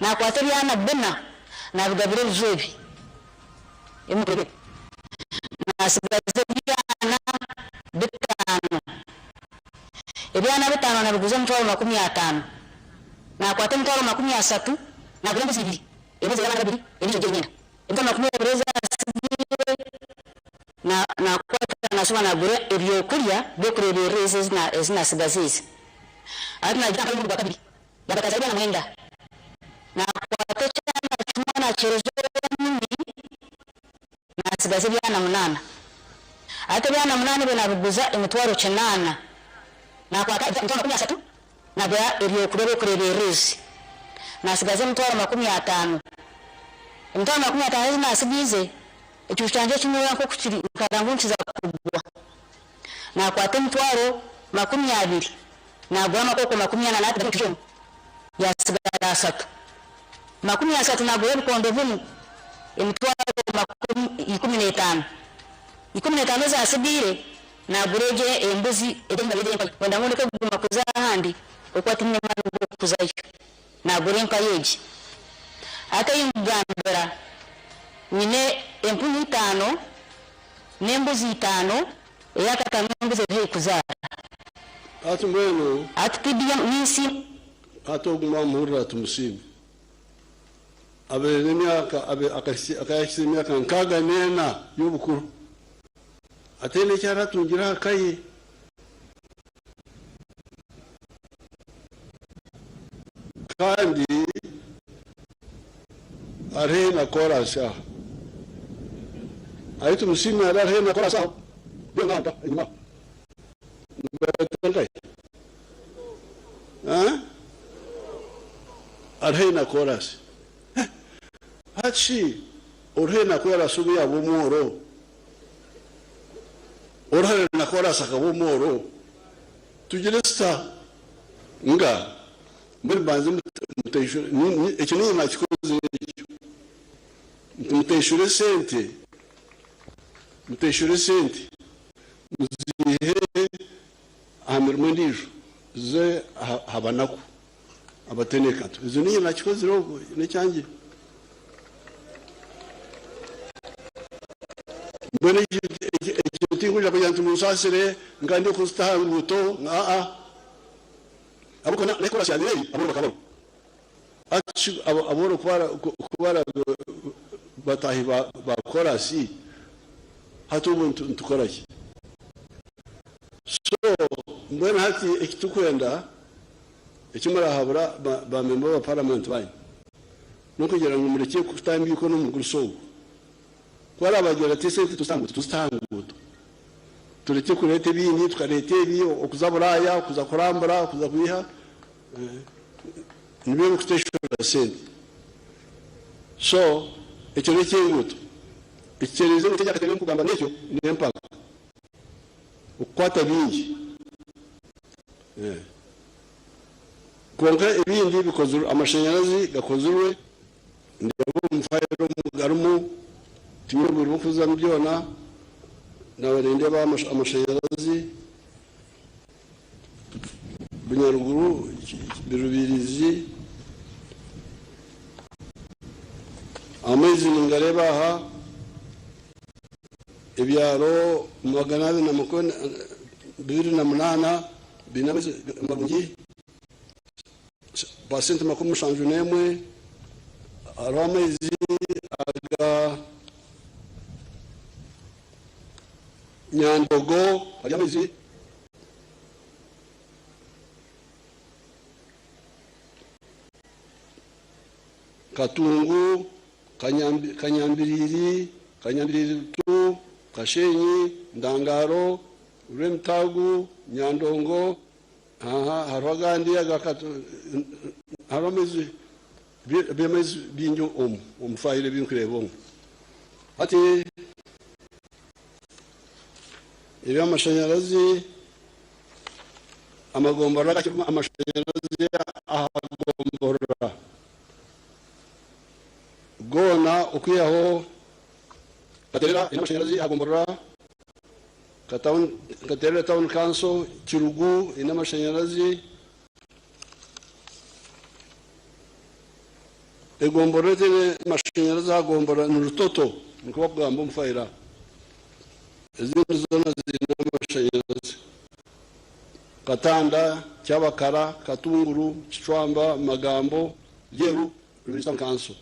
naakwata ebyana bina naabigabira ebiju ebi ebi murikureeba ebi. Naatsigaza ebyana bitaano. Ebyana bitaano nabiguza 50,000. Nakwata 30,000 nagura embuzi ibiri, emwe ezi ey'abaana babiri endiijo eri ey'emyenda. 20,000 ezaasigaire nakwata nashuba nagura ebyokurya by'okureeberera ezi ezi nasigaza ezi. Hati nagira nka omurundi gwa kabiri yabataza ebyana mwenda. Nakwata ekyana kimwe nakiheereza ow'omunywi nasigaza ebyana munaana. Hati ebyana munaana ebyo nabiguza 800,000. Nakwata 30,000 nagura ebyokurya by'okureeberera ezi. Nasigaza 50,000. 50,000 ezi nasigaize, ekicu kyangye ekinyoya nk'oku kiri nkareba ngu nikiza kugwa. Nakwata 20,000 nagura amakoko 40 natamu ekicu omu, yasigara asatu. 30 nagura ebikondo binu 15,000. 15 ezatsigaire nagura egyo embuzi eri enyima y'egyo empaya kwenda ngu ndeke kuguma kuza ahandi okuba tinyine maani g'okuzayo. Nagura empaya egi. Hati ei nkugambira nyine empunu itaano n'embuzi itaano, eyakataano n'embuzi eri haihi kuzaara. Hati mbwenu. Hati PDM ninsiima. Hati ogu mwamuhurira Tumusiime abaire n'emyaka akahikisa emyaka 64 y'obukuru ataine eki aratungire aha ka ye. Kandi ari haihi na koraasi aho. Ahi Tumusiime ari ari haihi na koraasi aho. Enyima aho. Nibabeeta nkahi? Ari haihi na koraasi. Hati shi ori haihi na koraasi obu yaaba omworo? Ori hare na koraasi akaba omworo? Tugire tuta? Nga mbwenu mbanze muteishure, ekyo niinye naakikozire ekyo. Nti muteishure esente, muteishure esente muziihe aha mirimo endiijo zize aha banaku abataine kantu. Ezo niinye naakikozire obwo n'ekyangye. Mbwenu ekyo tinkwija kugira nti munsaasire nka ndi kuzita aha nguuto, aa. Ahabw'okuba n'ekorasi yaabaire eri, abooro bakabaho. Hati shi abooro ku baraabe bataahi ba korasi, hati obwo nitukora ki? So mbwenu hati eki turikwenda, eki murahabura ba memba ba paramenti baanyu, n'okugira ngu murekye kutambikwa n'omugurusi ogu. Ku araabagira ati esente tuzite aha nguuto, tuzite aha nguuto. Turekye kureeta ebindi, tukareeta ebi, okuza Buraaya, okuza kurambura, okuza kwiha, nibyo birikuteeshura sente. So ekyo n'eky'enguuto. Ekikyereezi enguuto egi akatebe nkugamba n'ekyo n'empaka. Okukwata bingi. Kwonka ebindi bikozirwe, amashanyarazi gakozirwe, Ndeeba omu fayiro omu garimu, tinyine obwire bw'okuzamu byona, naaba nindeeba amashanyarazi, Bunyaruguru, Rubirizi, amaizi ningareeba aha, ebyaro 228 biine amaizi marungi. Pasenti 71 hariho amaizi aga Nyandogo hariyo amaizi Katungu, Kanyambiriiri, Kanyambiriiri tu, Kashenyi, Ndangaro, Rwemitagu, Nyandongo. Aha hariho agandi aga hariho amaizi by'amaizi bingi omu omu fayiro ebi nkureeba omu. Hati eby'amashanyarazi amagomborora agakirimu amashanyarazi aha gomborora goona okwihaho Katerera eine amashanyarazi aha gomborora. Katerera Town Council, Kirugu eine amashanyarazi. Egomborora etaine mashanyarazi aha gomborora ni Rutoto nikwo bakugamba omu fayiro aha. Ezindi zoona ziine amashanyarazi. Katanda, Kyabakara, Katunguru, Kicwamba, Magambo, Ryeru, Rubirizi Town Council.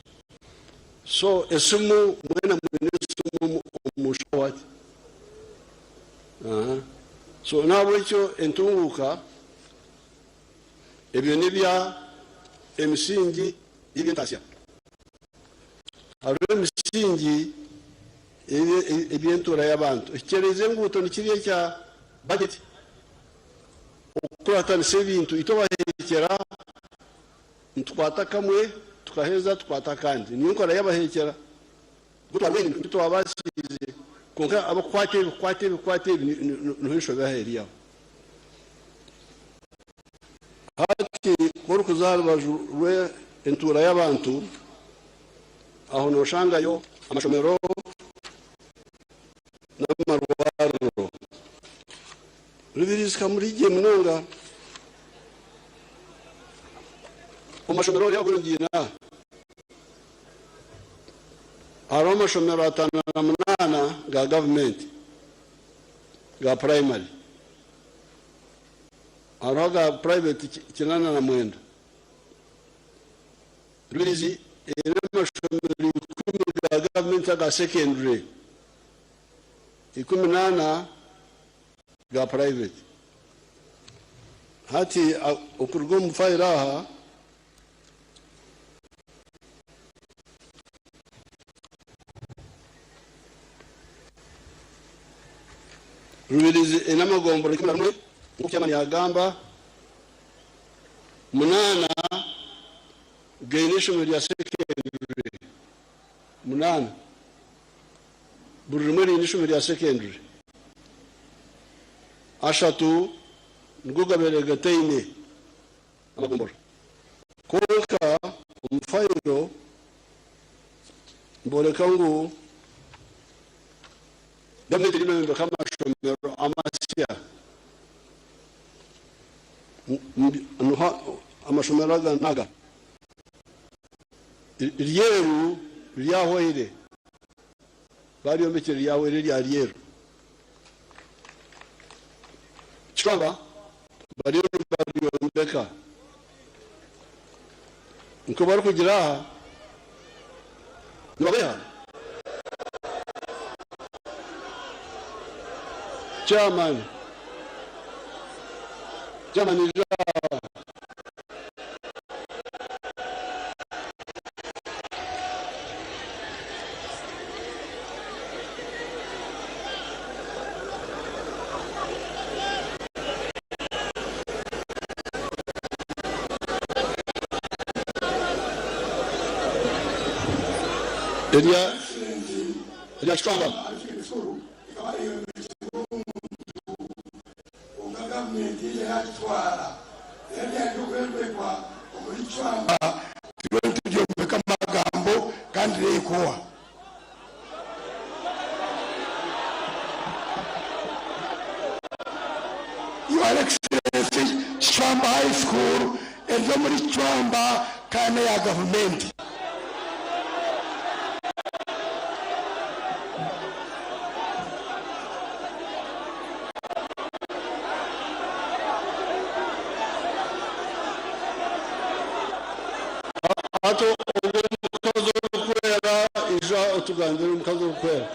So esimu mwena mwine esimu omu nshaho hati. Aha. So n'ahabw'ekyo entunguuka ebyo n'ebya emisingi y'eby'entaasya. Hariho emisingi y'eby'entuura y'abantu. Ekikyereeza enguuto nikiriya ekya budget, okukuratanisa ebintu. Itwe abaheekyera Nitukwata kamwe tukaheza tukwata akandi. Niyo nkora y'abaheekyera. Gutwarwa eni titwabaasiize kwonka abarikukwata ebi kukwata ebi kukwata ebi niho enshobe aha eri aho. Hati ku orikuza aha rubaju rw'entuura y'abantu aho nooshangayo amashomero. N'amarwariro. Rubirizi ka muri gye munonga. Omu mashomero hariho ag'orugiina. Hariho amashomero 58 ga gavumenti ga purayimari. Hariho aga purayiveti 89. Rubirizi eine amashomero 10 ga gavumenti aga secondary, 14 ga private. Hati okuruga omu fayiro aha, Rubirizi eine amagombora 11 nk'oku chairman yagamba. Munaana gaine eishomero rya secondary munaana. Buri rimwe riine eishomero rya secondary. Ashatu nigo gabaire gataine amagombora. Kwonka omu fayiro nibooreka ngu Gavumenti eriyo neeyombeka amashomero amasya. Amashomero aga naga Ryeru ryahwaire, baryombekire ryahwaire erya Ryeru. Kicwamba bariyo nibaryombeka. Nikwo barikugira aha nibabeha. Chairman, chairman ija aha. Erya erya kicwamba. Your Excellency, Kicwamba High School eri omuri Kicwamba kandi n'eya gavumenti. Hati ogwo omukazi orikwera ija otugambire omukazi orikwera.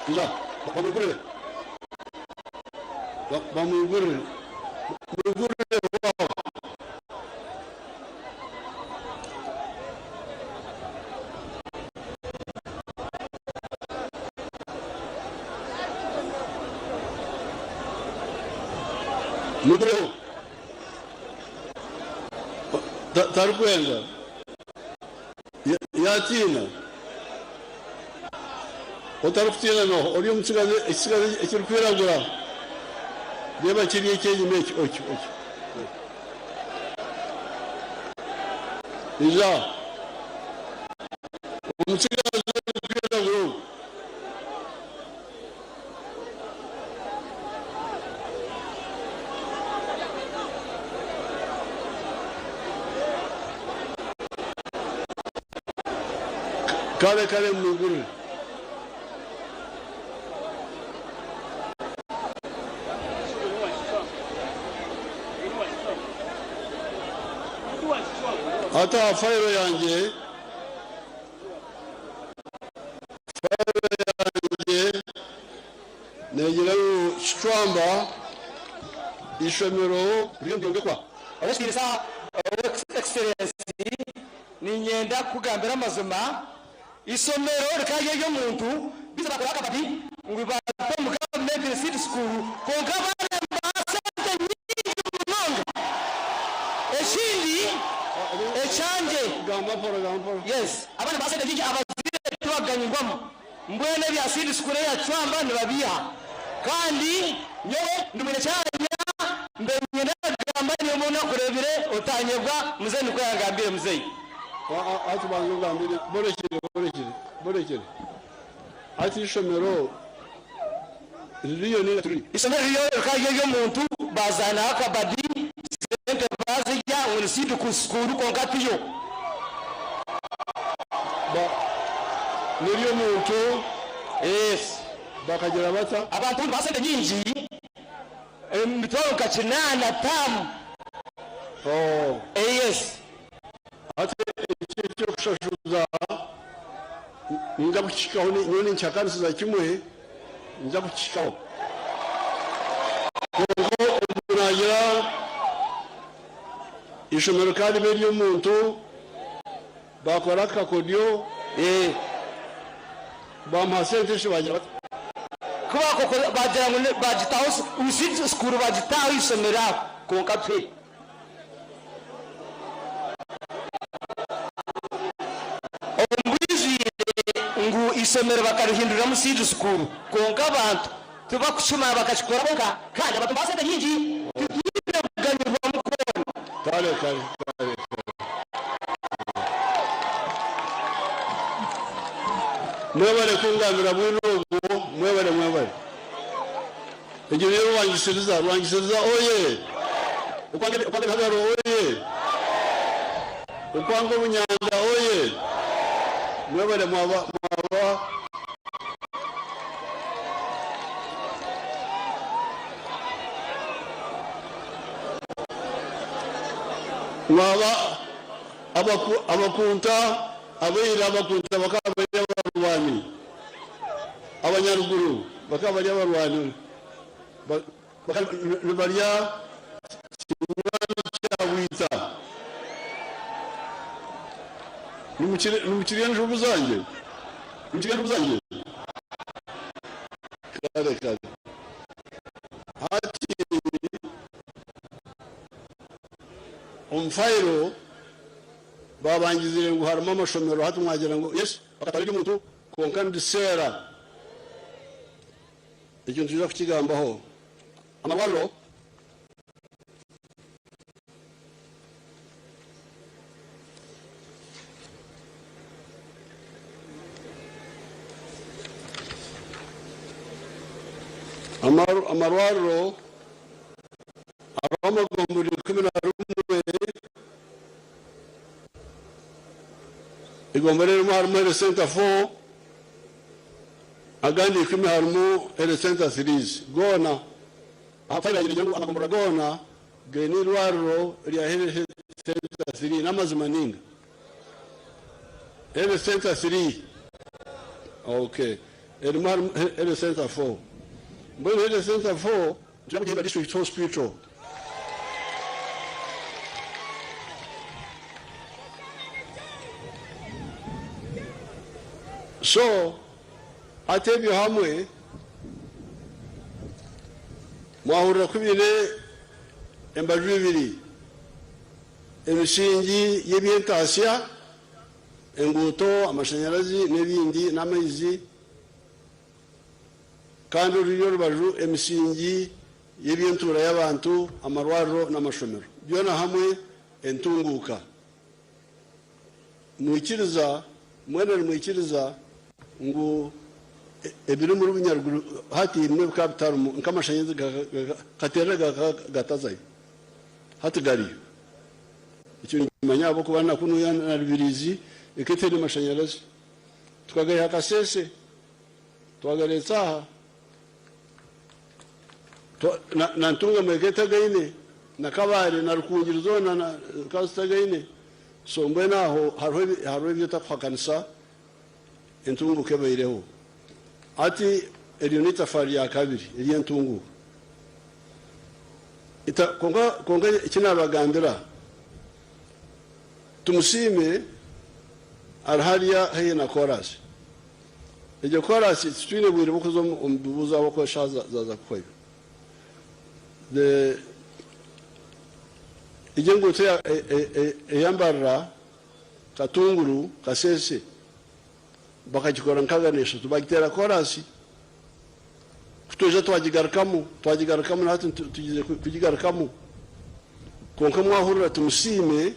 Ija bamwigurire. Bamwigurire. Mwigurire waabo. Mwigureho. Tarikwenda. Yaatiina. Otarikutiina n'oha? Ori omutsigazi, ekitsigazi ekirikwiragura. Reeba kiri eky'enyima eki, okyo, okyo. Ija. Omutsigazi orikwiragura ogwo. Kare kare mwigurire. Hati aha fayiro yangye. Fayiro yangye neegira ngu Kicwamba eishomero ririyo niryombekwa. Ow'ekitiinisa Excellency, niinyenda kukugambira amazima, eishomero rikaba riri ery'omuntu, beitu baakora akabari ngu baate omu gavumenti seed school, kwonka abaana nibaha sente nyingi munonga. Ekindi ekyangye, yes, abaana nibaha sente nyingi abazaire tibaganyirwamu. Mbwenu ebya seed school eya Kicwamba nibabiiha. Kandi nyowe ndi mwine kyanya mbe niinyenda kugamba nyowe mbwenu nakureebire otanyebwa muzeyi nikwo yangambire muzeyi. Hati banza ongambire borekire borekire. Nkurekere. Hati eishomero ririyo ninga tiririyo? Eishomero ririyo rikaba riri ery'omuntu bazaanaho akabadi sente baazirya ngu ni seed school kwonka tiyo. Ba n'ery'omuntu Yes. bakagira bata? Abantu nibaha sente nyingi emitwaro nka kinaana taamu. Oh. Yes. Hati eki eky'okushashuza ninza kukihikaho nyowe ninkihakanisiza kimwe ninza kukihikaho. Kwonka ogu naagira eishomero ka ribe ery'omuntu baakora akakodyo bamuha sente shi baagira bata? Ku bagira ngu bagitaho sikuuru bagitaho eishomero aho kwonka twe. Omu bwijwire ngu eishomero bakarihinduramu seed school kwonka abantu tibakukimanya bakakikora bonka kandi abantu nibaha sente nyingi titwine kuganyirwamu kwona. Kare kare kare kare. Mwebare kungambira bwino obwo mwebare mwebare. Egyo niyo rwangisiriza, rwangisiriza oye! Okwanga ebihagaro oye! Okwanga obunyanja oye! Mwebare mwaba mwaba mwaba abaku abakunta abaira abakunta bakaba bari abarwani. Abanyaruguru bakaba bari abarwani, bakaba nibarya kinywani kya bwita. Nimukirya enjubu zangye? Nimukirya enjubu zangye? Kare kare. Hati omu fairo babangizire ngu harimu amashomero, hati mwagira ngu yes bakatwara eby'omuntu. Kwonka ndiseera ekyo nitwija kukigambaho. Amarwariro. Amarwariro hariho amagomborora 11. Eigomborora erimwe harimu Health Centre 4, agandi ikumi harimu Health Centre 3 goona. Aha fayiro yangye negira ngu amagomborora goona gaine eirwariro rya Health Centre 3. N'amazima ninga? Health Centre 3. Okay. Erimu harimu Health Centre 4. Mbwenu Health Centre 4 nituza kugihindura District Hospital. So hati ebyo hamwe mwahurira ku biine embaju ibiri, emisingi y'eby'entaasya, enguuto, amashanyarazi n'ebindi n'amaizi. Kandi oruri orubaju emisingi y'eby'entuura y'abantu, amarwariro n'amashomero byona hamwe entunguuka. Mwikiriza, mwena nimwikiriza ngu ebiri omuri Bunyaruguru hati ebimwe bikaba bitarimu nk'amashanyarazi Katerera gakaba gatazayo hati gariyo. Ekyo ninkimanya ahabw'okuba na kunuya na Rubirizi ekaba etaine mashanyarazi tukagaiha Kasese. Twagareetsa aha, na Ntungamo eka etagaine, na Kabale na Rukungiri zoona zikaba zitagaine. So mbwenu aho hariho hariho ebi otakuhakanisa entunguuka ebaireho. Hati eryo n'eitafaari rya kabiri ery'entunguuka. Kwonka kwonka eki naabagambira, Tumusiime ari hariya haihi na koorasi. Egyo koorasi titwine bwire bw'okuza omu bibuuzo ahabw'okuba eshaaha zaaza kuhwayo. The Egyo enguuto eya Mbarara, Katunguru, Kasese bakagikora nka eshatu bagiteera koorasi. Ku twija twagigarukamu, twagigarukamu na hati tugize kugigarukamu. Kwonka mwahurira Tumusiime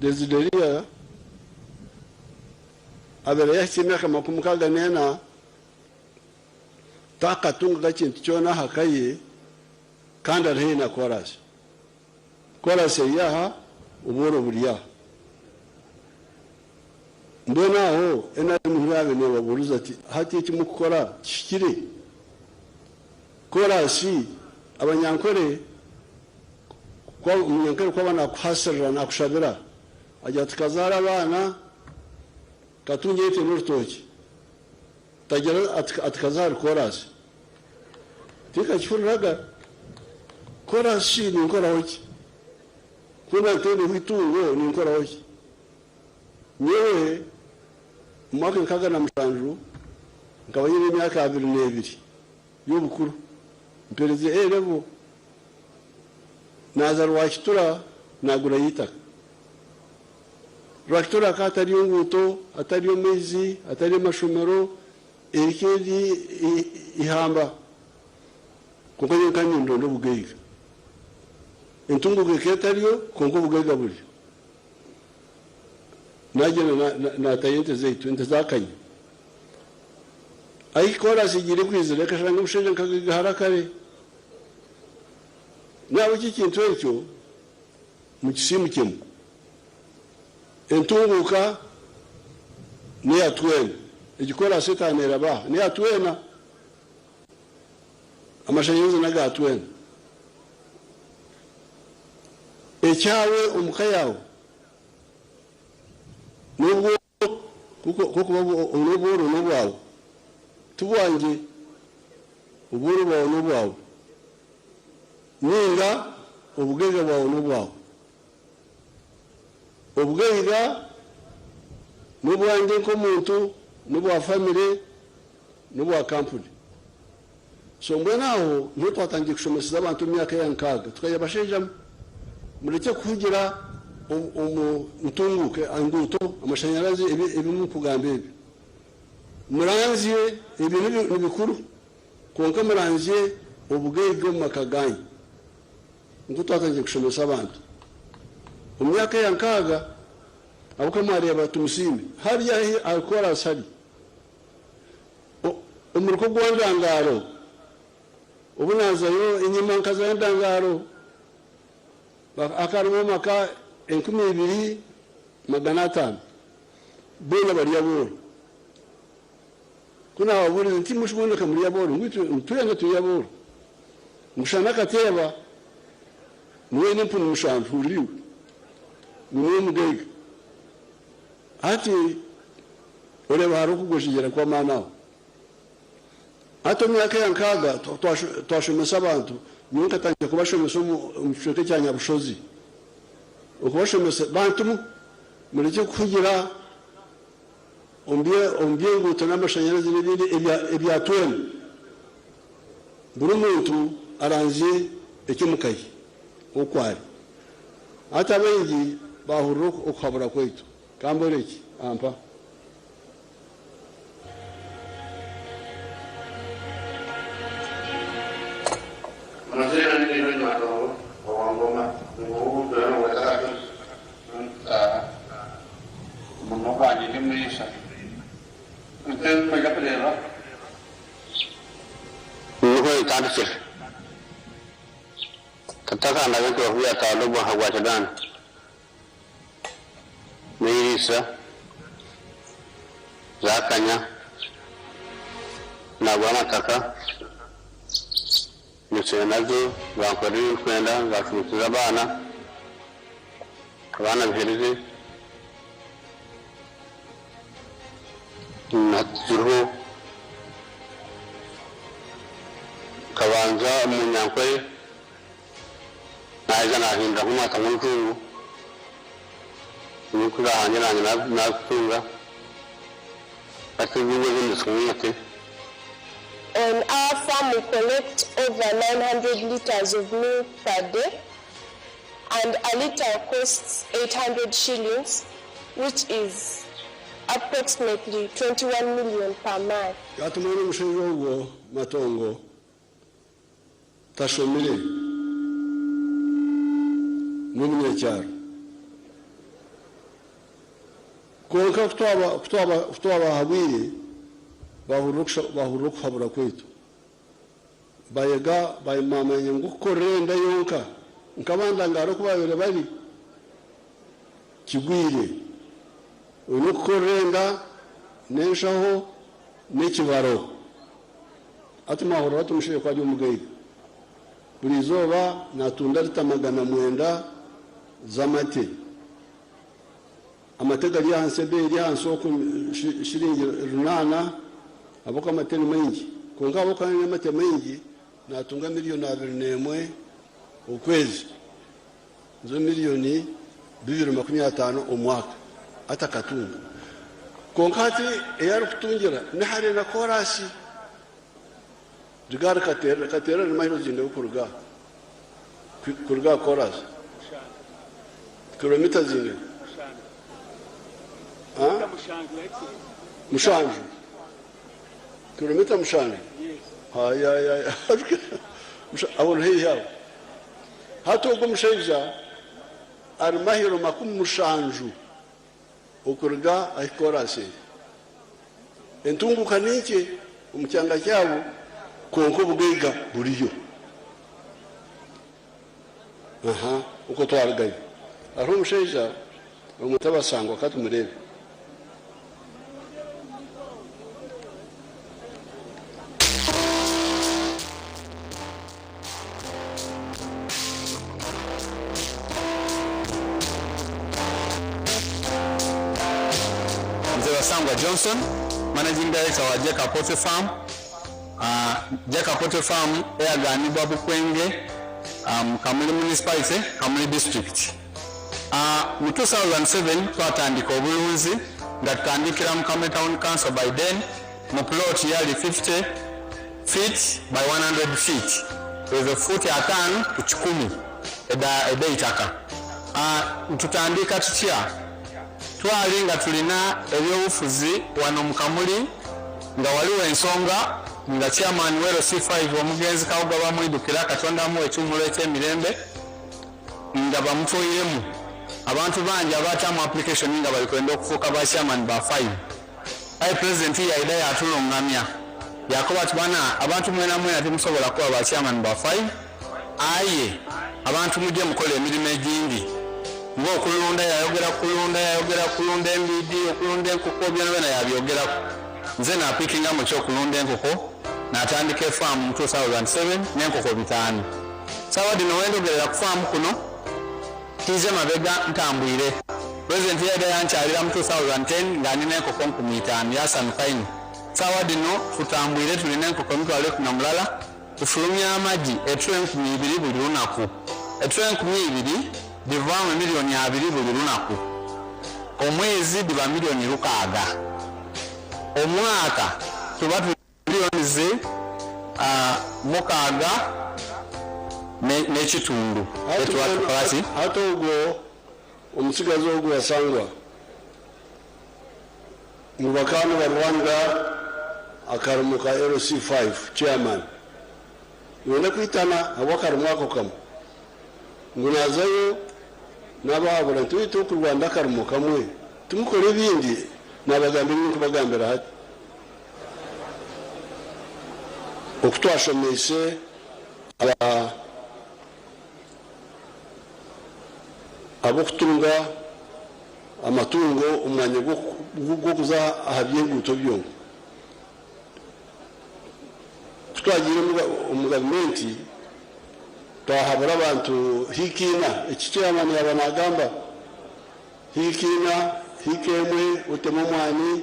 Desideria. abaire yahikya emyaka 64, takatungaga kintu kyona aha ka ye kandi ari haihi na koorasi. Koorasi eri aha, obworo buri aha. Mbwenu aho NRM ku yaabaire neebabuuriza ati, Hati eki murikukora kihikire? Koorasi, Abanyankore, omunyankore ku aba naakuhaasirira, naakushabira, agira ati, Kazaara abaana, katungye ente n'orutookye. Tagira ati kaze ahari koorasi. Tinkakihuriraga. Koorasi shi ninkoraho ki? Ku naataineho eitungo ninkoraho ki? Nyowe omu mwaka 67 nkaba nyine emyaka 22 y'obukuru, mpereze A level, naaza Rwakitura naagurayo eitaka. Rwakitura hakaba hatariyo nguuto, hatariyo maizi, hatariyo mashomero, erikyo eri eihamba. Kwonka nyowe nkaba nindonda obugaiga. Entunguuka ekaba etariyo kwonka obugaiga buriyo. Naagyenda naatayo ente zaitu, ente zaakanya. Ahi koorasi egiire kwizira ekashanga omushaija nkagaigahara kare. Nahabwekyo ekintu ekyo mukisiimukyemu. Entunguuka n'eya twena. Egi koorasi etaano eraba aha n'eya twena. Amashanyarazi n'aga twena. Ekyawe omu ka yaawe n'obwo kuba n'obworo n'obwawe, ti bwangye. Obworo bwawe n'obwawe, nainga obugaiga bwawe n'obwawe. Obugaiga n'obwangye nk'omuntu, n'obwa famire, n'obwa kampuni. So mbwenu aho niho twatangiire kushomeseza abantu omu myaka ya nkaaga, tukagira bashaija mwe, murekye kuhugira omu ntunguuka, enguuto, amashanyarazi, ebi murikugamba ebyo. Muranzye, ebyo ni bikuru, kwonka muranzye obugaiga omu maka gaanyu. Nikwo twatandikire kushomesa abantu. Omu myaka ya nkaaga, ahabw'okuba mwareeba Tumusiime hariya ahari koorasi hari. Omuruka ogwa Ndangaro, obu naazayo enyima nkazayo Ndangaro, hakaba harimu amaka 2500, boona bari abooro. Ku naababuurize nti, Imwe shi mwena ka muri abooro? Ngu itwe twena turi abooro. Ngu shana akateeba niwe aine empunu mushanju, hurira iwe, ngu niwe mugaiga. Hati oreeba hariho okugwejegyera kw'amaani aho. Hati omu myaka ya nkaaga twashomesa abantu, nyowe nkatandika kubashomesa omu kicweka ekya Nyabushozi. Okubashomesa, bantu mwe murekye kuhugira omu by'enguuto n'amashanyarazi n'ebindi ebya twena. Buri muntu aranzye eky'omuka ye oku ari. Hati abaingi baahurira okuhabura kwaitu. Ka mbone eki ampa. Amazina ni Henry Matongo owa Ngoma ngu Omurimo gwangye ndi muriisa. Ente kwija kureeba. Niho etandikira. Tata akandaga ente 50 omwaka gwa kinaana. N'eiriisa zaakanya, naagura amataka, nyitsire nazo zankorera ebi ndikwenda, zaashomeseza abaana, abaana biherize, hati ziriho. Nkabanza omu Nyankore. Naija nahindura nk'omwata gw'enjungu, nyowe ku zahangye nanye nazitunga, hati enjungu ezi nizikunga ati. On our farm we collect over 900 litres of milk per day and a litre costs 800 shillings which is approximately 21 million per month. Hati mbwenu omushaija ogwo Matongo Tashomire, n'omunyakyaro. Kwonka ku twabahabwire, baahurira okuhabura kwaitu. Bayega baamanya ngu okukorera enda yonka nk'abandangara oku baabaire bari kigwire. Oine okukorera enda n'enshaho n'ekibaro. Hati mwahurira bati omushaija ku ari omugaiga, buri izooba naatunda lita 900 z'amate. Amate gari ahansi, ebeeyi eri ahansi okwo shiringi runaana ahabw'okuba amate ni maingi. Kwonka ahabw'okuba aine amate maingi, naatunga miriyoni 21 okwezi, nizo miriyoni 250 omwaka atakatunga. Kwonka hati ei arikutungira ni hare na koorasi. Rigaari Kateera ni mahiro zingahi kuruga kuruga aha koorasi? Kilomita zingahi? Mushanju. Kilomita mushanju? Hayayaya aho ni haihi aho. Hati ogwo omushaija ari mahiro 70 okuruga ahi koorasi eri. Entunguuka ni nkye omu kyanga kyabo kwonka obugaiga buriyo. Aha, okwo twarugayo. Hariho omushaija bamweta Basangwa ka tumureebe. Nze Basangwa Johnson, Managing Director wa Jeka Poultry Farm. Jeka Poultry Farm eyagaanibwa Bukwenge mu Kamuli Municipality, Kamuli District. Mu 2007 twatandika obulunzi nga tutandikira mu Kamuli Town Council by then mu plot yali 50 feet by 100 feet, ezo fuuti ataano ku kikumi edh'eitaka. Tutandika tutya? Twali nga tulina ebyobufuzi wano mu Kamuli nga waliwo ensonga nga Chairman we LC5 omugenzi Kabuga Bamwidukira, Katonda amuwe ekiwumulo eky'emirembe, nga bamutoiremu abantu bangi abaataamu application nga bali kwenda okufuuka ba Chairman ba Five. Aye Pulezidenti yaidha yaatulungamya yaakoba ati, Bana, abantu mwenamwena timusobola kuba ba Chairman ba Five, aye abantu muje mukole emirimo egindi ng'okulunda. Yaayogera ku kulunda, yaayogera ku kulunda embiidhi, okulunda enkoko, byonabyona yaabyogeraku. Nze naapikingamu eky'okulunda enkoko naatandika efaamu mu 2007 n'enkoko bitaanu. Saawa dhino wendhogerera ku faamu kuno, tiize mabega ntambwire. Pulezidenti yaidha yankyalira mu 2010 nga ndi n'enkoko 5000 yaasanhuka inho. Saawa dhino tutambwire tuli n'enkoko 110,000, tufulumya amagi etule 2000 buli lunaku. Etule 2000 dhivaamu emilioni abiri buli lunaku. Omwezi dhiba milioni lukaaga. Omwaka tuba tuli. Milioni mukaaga n'ekitundu. Tukola ki? Hati ogwo omutsigazi ogwo Basangwa ngu bakaba nibarwanira akarimo ka LC5 chairman nibenda kwitana ahabw'akarimo ako kamwe ngu nazayo nabahabura nti beitu okurwanira akarimo kamwe timukore ebindi nabagambira ebi ndikubagambira hati. Oku twashomeise ab'okutunga amatungo omu mwanya gw'okuza aha by'enguuto byonka. Ku twagiire omu gavumenti twahabura abantu hiika ina, eki chairman yaaba naagamba, hiika ina, hiika emwe oteme omwani,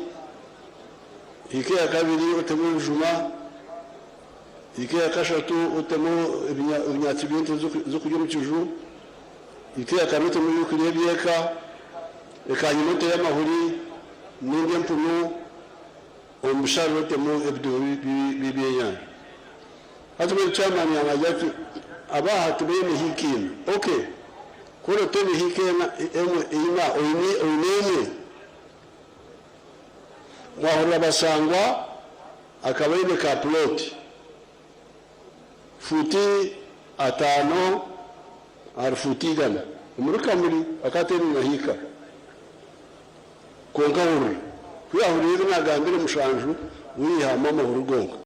Hiika eya kabiri oteme ebijuma, hiika eya kashatu oteme ebinyaatsi by'ente z'okurya omu kiju, hiika eya kana oteme ebyokurya eby'eka, ekanyima oteyo amahuri n'endi empunu, omu bisharara otemu ebidiba by'ebyenyanja. Hati mbwenu chairman yaagira ati aba tibaine hiika ina. Okay, ku oratema ehiika emwe ina oine emwe. Mwahurira Basangwa akaba aine ka plot fuuti ataano ahari fuuti igana omuri Kamuli akaba ataine na hiika. Kwonka hurira. Ku yaahuriire ebi naagambire mushanju, we yaihamu amahuri gonka.